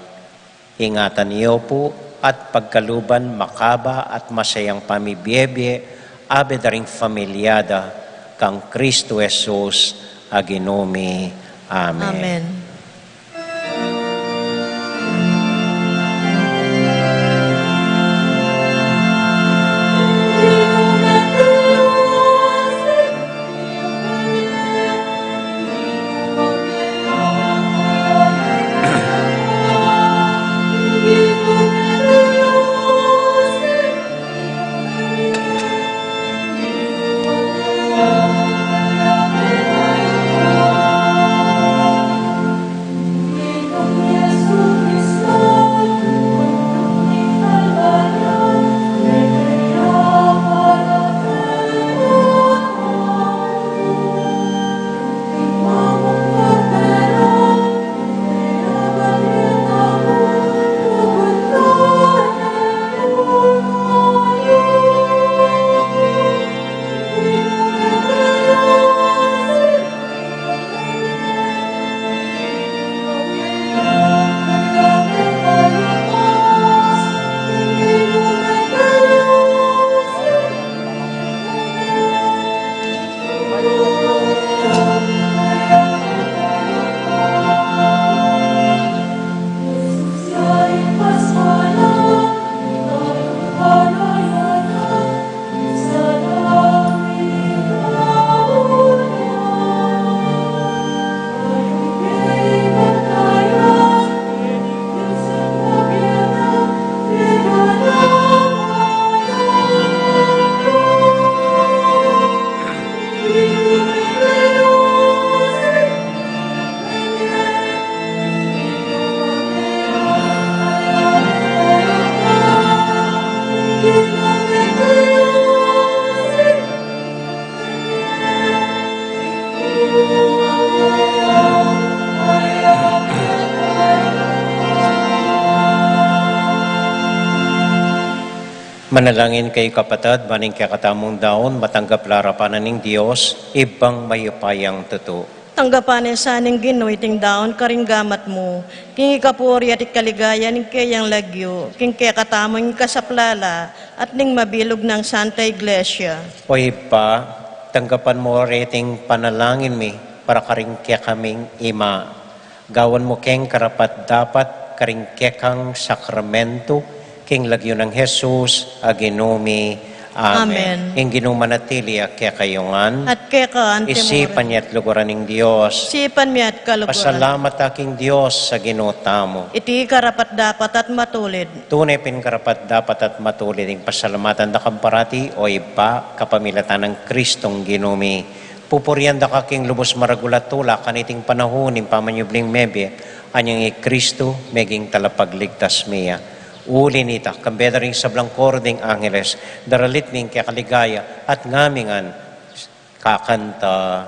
Ingatan yu pu at pagkaluban makaba at masayang pamibiebie, abe da ring familia da, kang Kristo Jesus a Ginu mi. Amen. Amen. Manalangin kayu, kapatad, ban ing kekatamung daun matanggap la arapan na ning Dios, Ibpang mayupayang tutu. Tanggapan na sa ning Ginu iting daun karing gamat mu, king ikapuri at ikaligaya ning keyang lagyu, king kekatamung kasaplalan at ning mabilug nang Santa Iglesia. O Ibpa, tanggapan mu reting panalangin mi para karing kekaming ima. Gawan mu keng karapat-dapat karing kekang sakramentu, king lagyu nang Jesus a Ginu mi. Amen. Amen. Ing Ginu manatili ya kekayu ngan. At keka antimurin. Isipan ya at luguran ning Dios. Isipan mi at kaluguran. Pasalamat ta king Dios a Ginu tamu. Iti karapat-dapat at matulid. Tune pin karapat-dapat at matulid ing pasalamatan da kang parati, o Ibpa, kapamilatan nang Kristong Ginu mi. Pupurian da ka king lubus maragul a tula kaniting panaun ning pamanyubling mebie, anyang i Kristu meging talapagligtas mi ya. Uli nita, kambe da ring sablang koro ding angeles, daralit mi ing kekaligaya at ngamingan kakanta.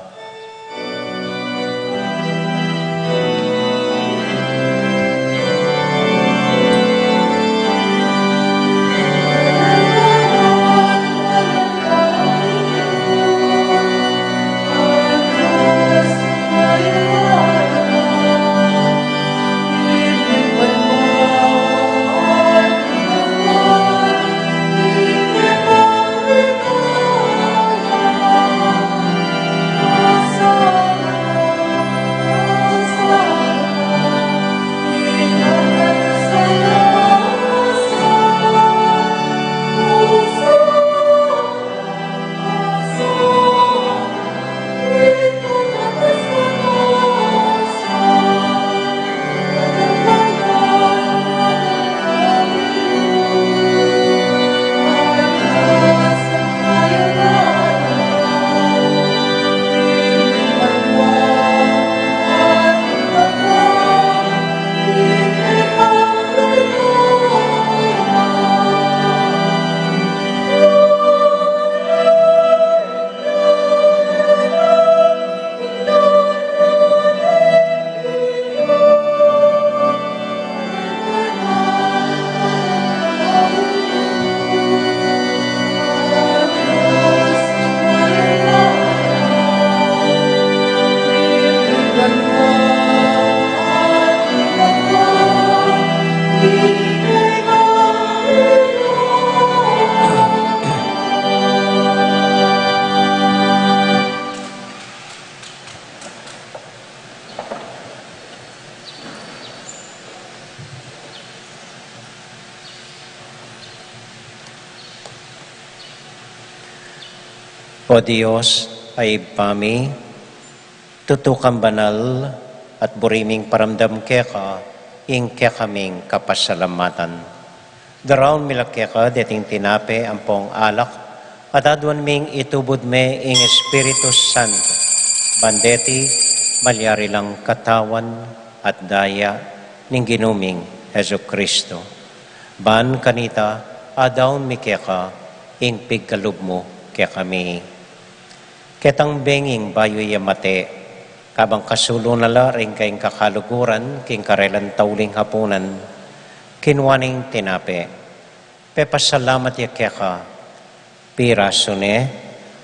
O Dios, a Ibpa mi, tutu kang banal, at buri ming paramdam keka ing kekaming kapasalamatan. Daraun mi la keka deting tinape ampong alak, at aduan ming itubud me ing Espiritu Santo, ban deti malyari lang katawan at daya ning Ginu ming Jesucristo. Ban kanita, adaun mi keka ing pigkalub mu kekami. Ketang benging bayu ya mate, kabang kasulu na la ring kayang kakaluguran king karelang tauling hapunan, kinua neng tinape, pepasalamat ya keka, pirasu ne,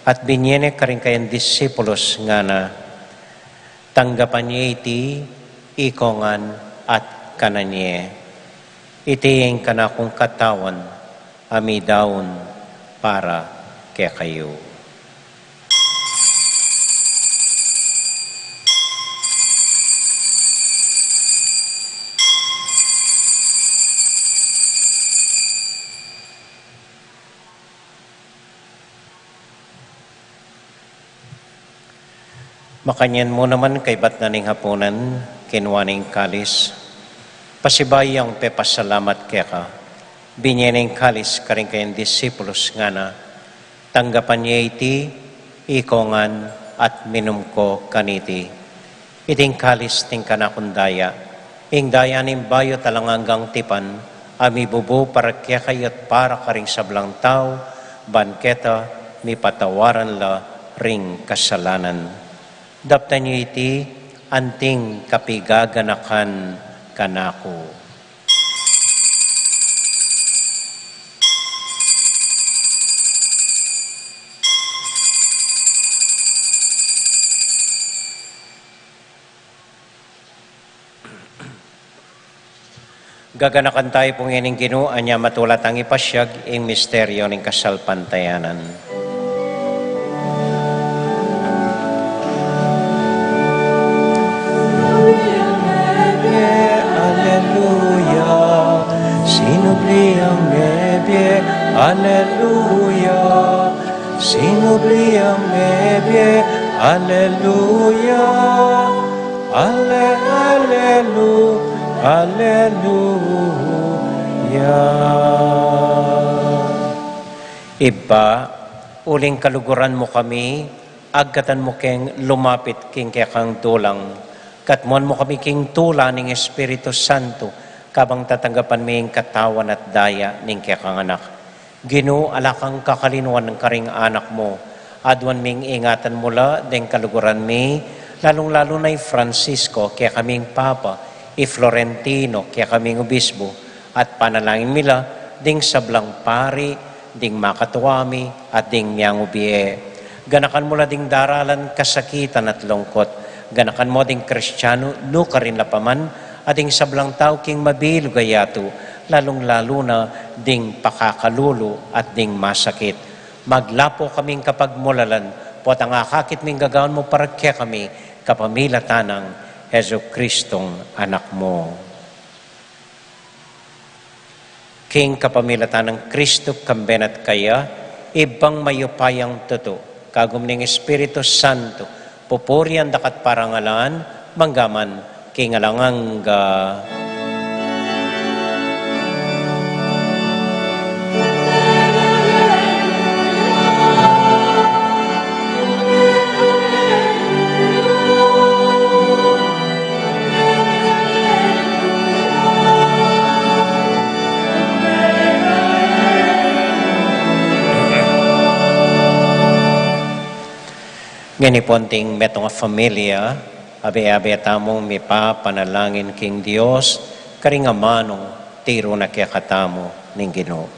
at binye ne karing kayang disipulus, ngana: Tanggapan ye iti ikongan at kanan ye. Iti ing kanakung katawan, a midaun para kekayu. Makanyan mu naman kaybat na ning hapunan, kinua ne ing kalis, pasibayu yang pepasalamat keka, binye ne ing kalis karing kayang disipulus, ngana: Tanggapan ye iti ikongan at minum ko kaniti. Iti ing kalis ning kanakung daya, ing daya ning bayu at alang anggang tipan, a mibubu para kekayu at para karing sablang tau, ban keta mipatawaran la ring kasalanan. Daptan ye iti anting kapigaganakan kanaku. Gaganakan tayu pu ngeni ning Ginu, anya matula tang ipasiag ing misteryo ning kasalpantayanan. Aleluya, sinubli ang mebie, aleluya, sinubli ang mebie, aleluya. Ale, alelu, aleluya. Ibpa, uling kaluguran mu kami, agkatan mu keng lumapit king kekang dulang, katmuan mu kami king tula ning Espiritu Santo, kabang tatanggapan mi ing katawan at daya ning kekang Anak. Ginu, ala kang kakalinuan karing anak mu. Aduan ming ingatan mu la deng kaluguran mi, lalung-lalu na i Francisco, kekaming Papa, i Florentino, kekaming Obispo, at panalangin mi la ding sablang pari, ding makatua mi, at ding miangubie. Ganakan mu la ding daralan kasakitan at lungkut. Ganakan mu ding Kristiano, nukarin la pa man, at ding sablang tau king mabilug a yatu, lalung-lalu na ding pakakalulu at ding masakit. Maglapo kaming kapagmulalan, potang akakit ming gagawan mu para kekami, kapamilatan nang Jesucristong Anak mu. King kapamilatan nang Kristo, kambe na at kaya, Ibpang mayupayang tutu, kagum ning Espiritu Santo, pupurian da ka at parangalan, manggaman king alang angga. Ngeni pu anting metung a familia, abe-abe tamung mipapanalangin king Dios, karing amanung tiru na kekatamu ning Ginu.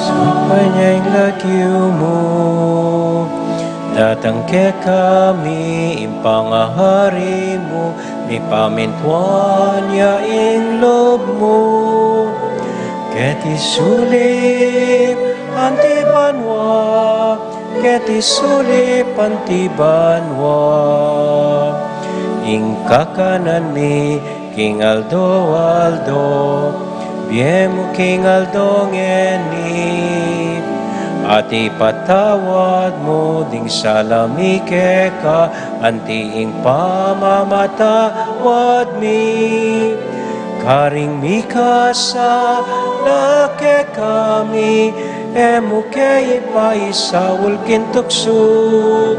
Sampay ne ing lagyu mu, datang kekami ing pangahari mu, mipamintuan ya ing lub mu. Keti sulip anti banua, keti sulip anti banua. Ing kakanan mi king aldo-aldo, ibie mu king aldo ngeni. At ipatawad mu ding sala mi keka, anti ing pamamatawad mi karing mikasala kekami. E mu ke ipaisaul king tuksu,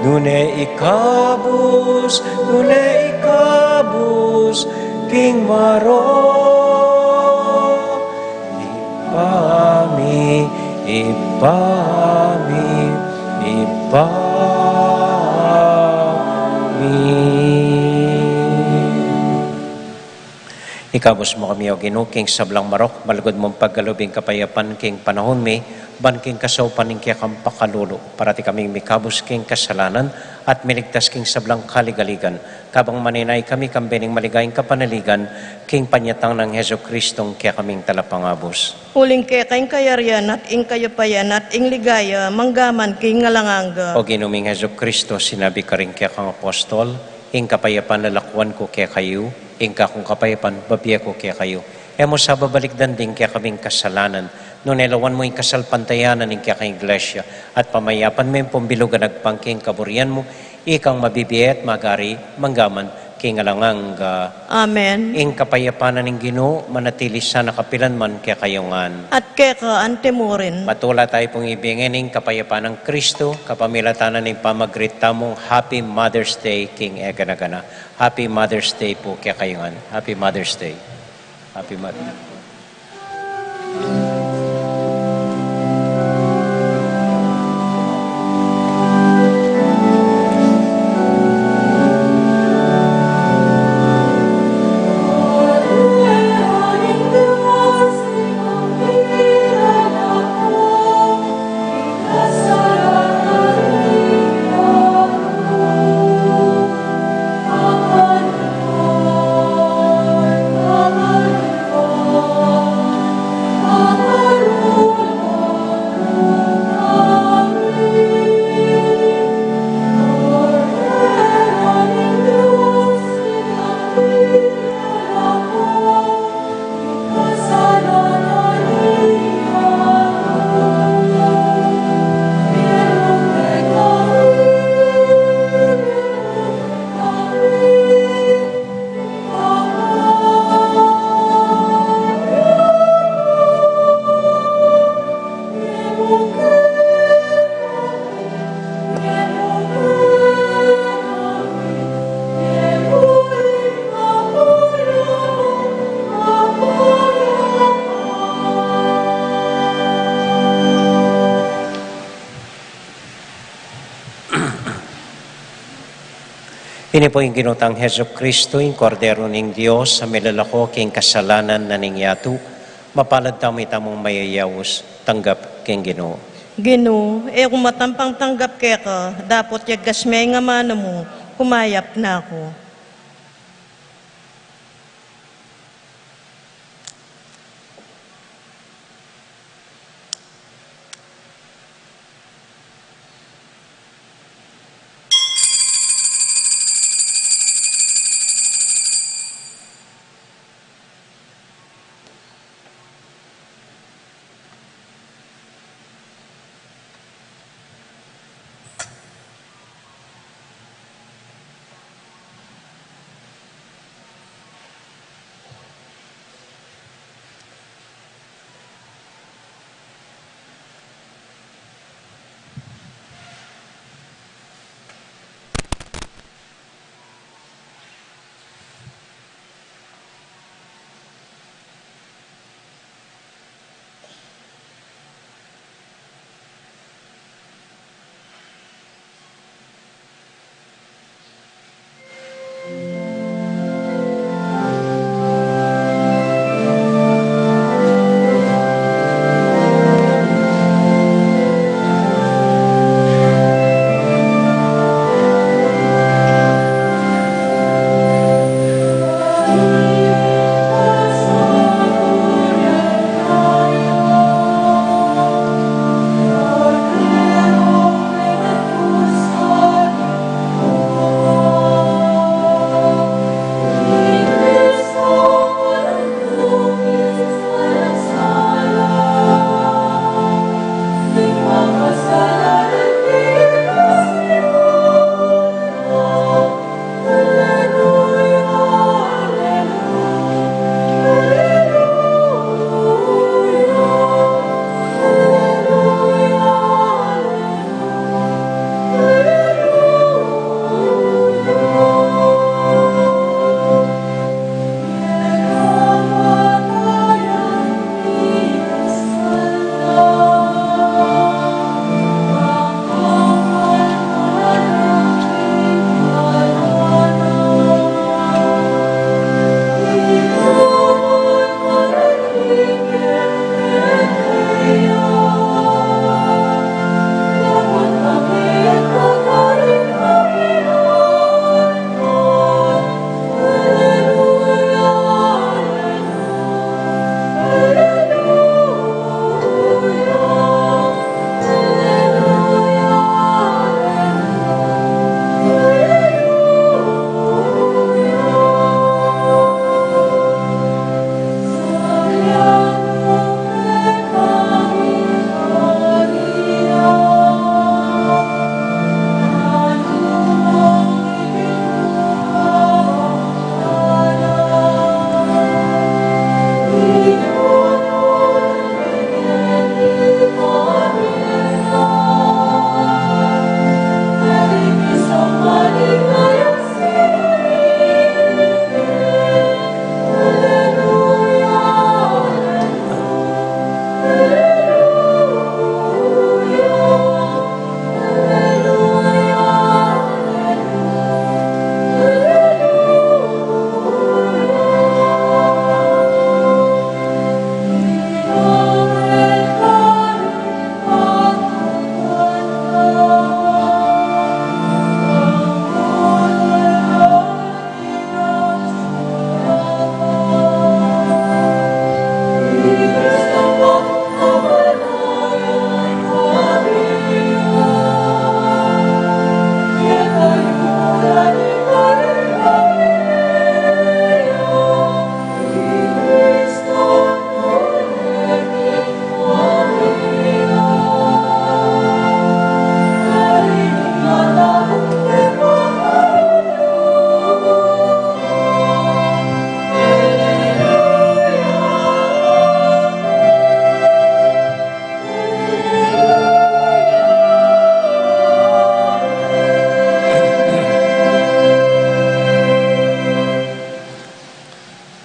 nune ikabus, nune ikabus king marok. Ibpa mi, Ibpa mi, Ibpa mi. Ikabus mu kami, O Ginu, king sablang marok, malugud mung pagkalub ing kapayapan king panahun mi, ban king kasaupan ning kekang pakalulu, parati kaming mikabus king kasalanan, at miligtas king sablang kaligaligan, kabang manenaya kami kambe ning maligayang kapanaligan, king panyatang nang Jesucristong kekaming Talapangabus. Uling keka ing kayarian at ing kayupayan at ing ligaya, manggaman king alang angga. O Ginu ming Jesucristo, sinabi karing kekang apostol, ing kapayapan lalakuan ku kekayu, ing kakung kapayapan babie ku kekayu. E mu sa babalikdan ding kekaming kasalanan, nune lawan mu ing kasalpantayanan ning kekang Iglesia, at pamayapan me ing pumbilug a agpang king kaburian mu, ikang mabibie at magari, manggaman king alang angga. Amen. Ing kapayapan na ning Ginu, manatili sana kapilan man kekayu ngan. At keka antimurin. Matula tayu pung ibie ngeni ing kapayapan nang Kristo, kapamilatan na ning pamag-greet tamung Happy Mother's Day king egana-gana. Happy Mother's Day pu kekayu ngan. Happy Mother's Day. Happy Mother's Day. Ini pu ing Ginu tang Jesucristo, ing Kordero ning Dios, a milalako king kasalanan na ning yatu. Mapalad tamu, itamung mayayaus, tanggap king Ginu. Ginu, e ku matampang tanggap keka, dapot yagas me ing amanu mu, kumayap na ku.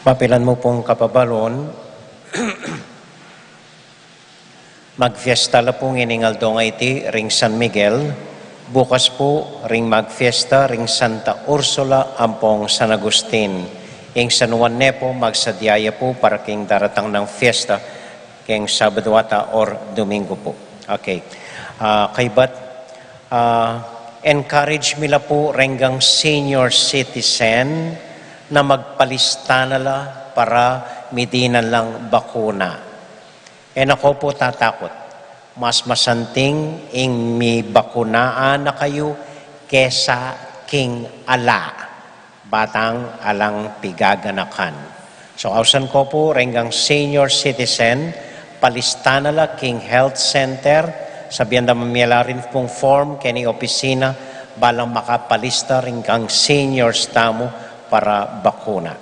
Mapilan mu pung kapabalun, magfiesta la pu ngening aldo a iti ring San Miguel, Bukas pu, ring magfiesta ring Santa Ursula ampong San Agustin. Ing San Juan ne pu, magsadya ya pu para king daratang nang fiesta, king Sabado ata or Domingo pu. Okay. Ah, kaybat, ah, encourage mi la pu renggang senior citizen na magpalista na la para midinan lang bakuna. E na ko pu tatakut. Mas masanting ing mibakunaan na kayu kesa king ala, batang alang pigaganakan. So, ausan ko pu renggang senior citizen, palista na la king health center, sabian da mamie la rin pung form keni opisina, balang makapalista renggang seniors tamu para bakuna.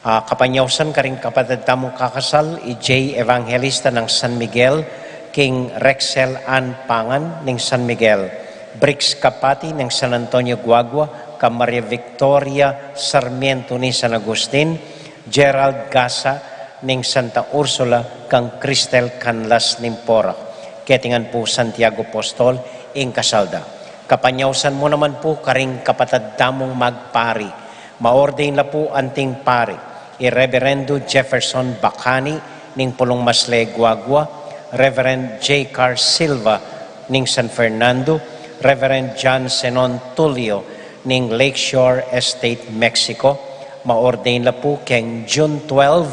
Ah, kapanyausan karing kapatad tamung kakasal, i J Evangelista nang San Miguel, king Rexel Ann Pangan ning San Miguel, Briggs Kapati ning San Antonio Guagua, kang Maria Victoria Sarmiento ning San Agustin, Gerald Gasa ning Santa Ursula, kang Cristel Canlas ning Porac. Keti ngan pu Santiago Apostol ing kasal da. Kapanyausan mu naman pu karing kapatad tamung magpari. Ma-ordain la pu anting pari i Reverendo Jefferson Bacani ning Pulong Masle, Guagua, Reverend J Car Silva ning San Fernando, Reverend John Zenon Tulio ning Lakeshore Estate, Mexico. Ma-ordain la pu keng June twelve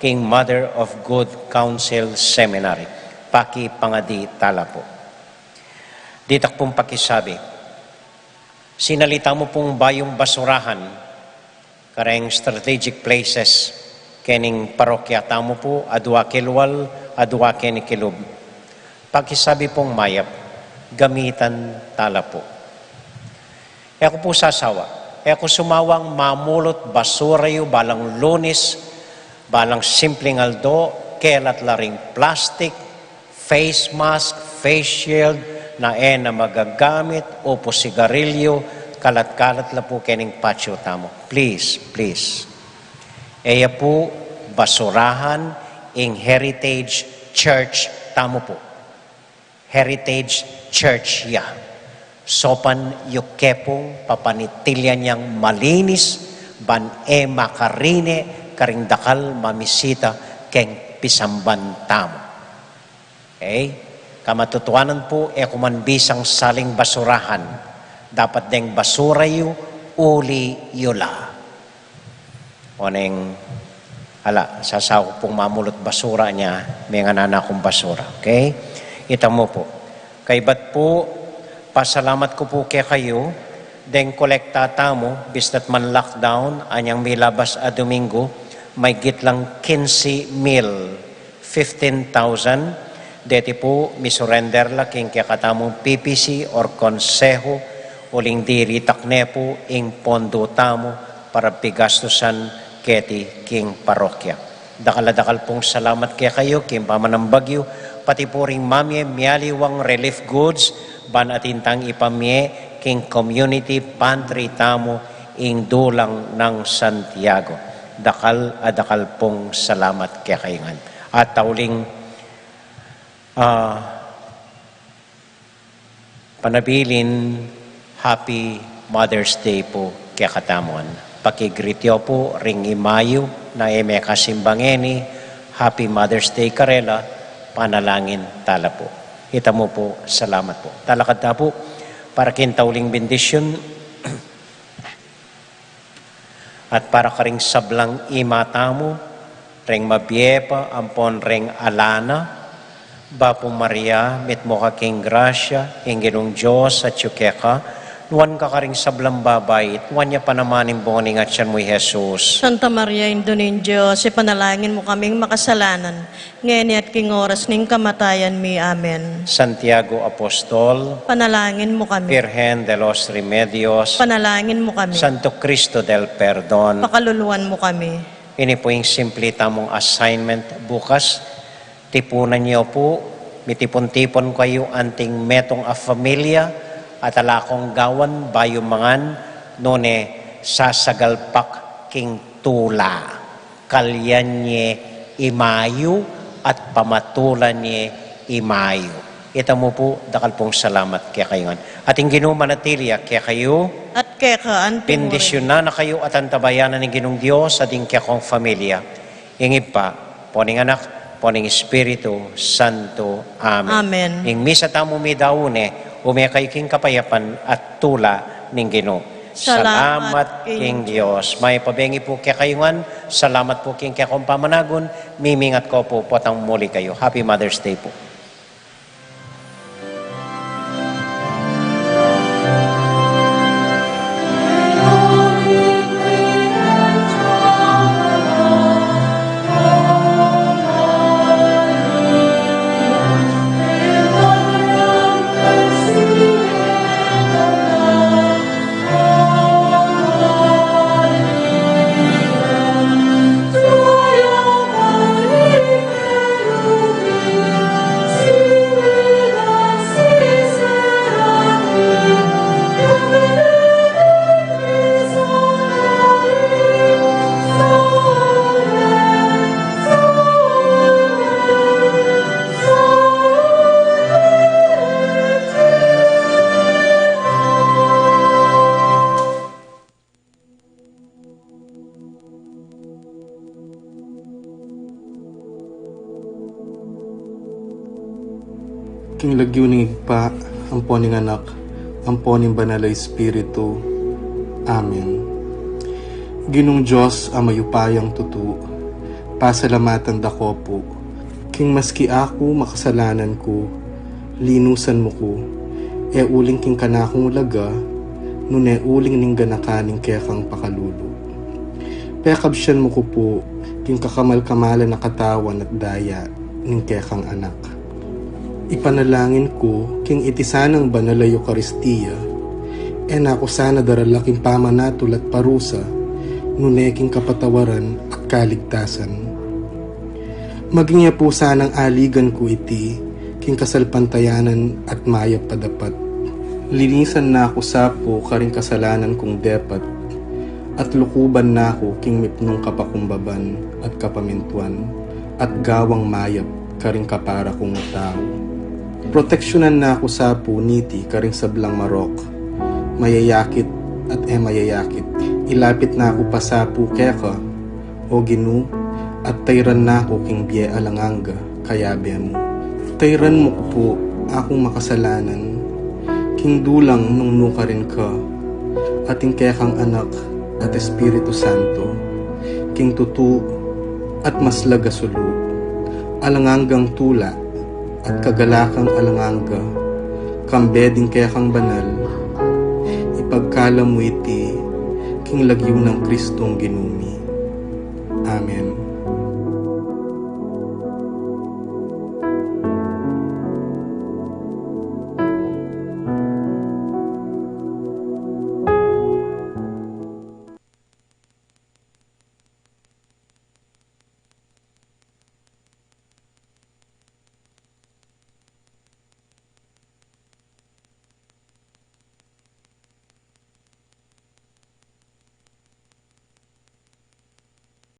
king Mother of Good Counsel Seminary. Pakipangadi tala pu. Ditak pung pakisabi, sinalita mu pung bayung basurahan kareng strategic places kening parokya tamu pu, adua kilwal, adua keni kilub. Pakisabi pung mayap, gamitan tala pu. E ku pu sasawa, e ku sumawang mamulut basura yu balang Lunis, balang simpling aldo, kelat la ring plastic, face mask, face shield, na e na magagamit, upu, sigarilyo, kalat-kalat la pu kening patio tamu. Please, please. E ya pu basurahan ing Heritage Church tamu pu. Heritage Church ya. Saupan yu ke pung papanitilian yang malinis, ban e makarine karing dakal mamisita keng pisamban tamu. Okay? Kamatutuanan pu, e ku man bisang saling basurahan. Dapat deng basura yu, uli yu la. Oneng, ala, sasawa ku pung mamulut basura nya, mengan na kung basura. Okay? Ita mu pu. Kaybat pu, pasalamat ku pu kekayu, deng kolekta tamu, bista't man lockdown, anyang milabas a Domingo, maygit lang kinse mil, fifteen thousand, deti pu misurrender la king kekatamung P P C or konseho, uling diritak ne pu ing pondo tamu para pigastusan keti king parokya. Dakal a dakal pung salamat kekayu king pamanambag yu, pati pu ring mamie mialiwang relief goods, ban atin tang ipamie king community pantry tamu ing Dulang nang Santiago. Dakal a dakal pung salamat kekayu ngan. At tauling, ah, panabilin, Happy Mother's Day pu kekatamu ngan. Pakigreet yu pu ring ima yu na e mekasimba ngeni, Happy Mother's Day karela, panalangin tala pu. Ita mu pu, salamat pu. Talakad ta pu para king tauling bendisyun. At para karing sablang ima tamu, ring mabie pa ampon ring ala na, Bapu Maria, mitmu ka king grasya, ing Ginung Dios atyu keka, nuan ka karing sablang babai, at nuan ya pa naman ing bunga ning atian mu, i Jesus. Santa Maria, Indu ning Dios, ipanalangin mu kaming makasalanan, ngeni at king oras ning kamatayan mi. Amen. Santiago Apostol, panalangin mu kami. Virgen de los Remedios, panalangin mu kami. Santo Cristo del Perdon, pakaluluan mu kami. Ini pu ing simple tamung assignment bukas. Tipunan yu pu, mitipun-tipun kayu anting metung a familia, at ala kong gawan bayu mangan, nune sasagalpak king tula. Kalyan ye ima yu at pamatulan ye ima yu. Ita mu pu, dakal pung salamat kekayu ngan. At ing Ginu manatili ya kekayu. At keka anti mu rin. Bendisyunan na kayu at antabayanan ning Ginung Dios at ing kekong familia. Ing Ibpa, ampo ning Anak, ampo ning Espiritu Santo. Amen. Amen. Ing misa tamu midaun ne, ume kayu king kapayapan at tula ning Ginu. Salamat king Dios. Mayap a bengi pu kekayu ngan, salamat pu king kekong pamanagun, mimingat ko pu potang muli kayu. Happy Mother's Day pu. King lagyu ning Ibpa, ampo ning Anak, ampo ning Banal a Espiritu. Amen. Ginung Dios a mayupayang tutu, pasalamatan da ko pu, king maski aku makasalanan ku, linusan mu ku, e uling king kanakung laga, nune uling ning ganakan ning kekang pakalulu. Pekabsian mu ku pu, king kakamal-kamalan a katawan at daya ning kekang Anak. Ipanalangin ku, king iti sanang banal a Eukaristia, e na ku sana darala king pamanatul at parusa, nune king kapatawaran at kaligtasan. Maging ya pu sanang aligan ku iti, king kasalpantayanan at mayap a dapat. Linisan na ku sa pu karing kasalanan kung depat, at lukuban na ku king mipnung kapakumbaban at kapamintuan, at gawang mayap karing kapara kung tau. Proteksyunan na ku sa pu niti karing sablang marok, mayayakit at e mayayakit. Ilapit na ku pa sa pu keka, O Ginu, at tayran na ku king bie alang angga, kayabe mu. Tayran mu ku pu akung makasalanan, king dulang nung nukarin ka, at ing kekang Anak at Espiritu Santo, king tutu at maslag a sulu, alang anggang tula at kagalakang alang angga, kambe ding kekang banal, ipagkalam mu iti king lagyu nang Kristong Ginu mi. Amen.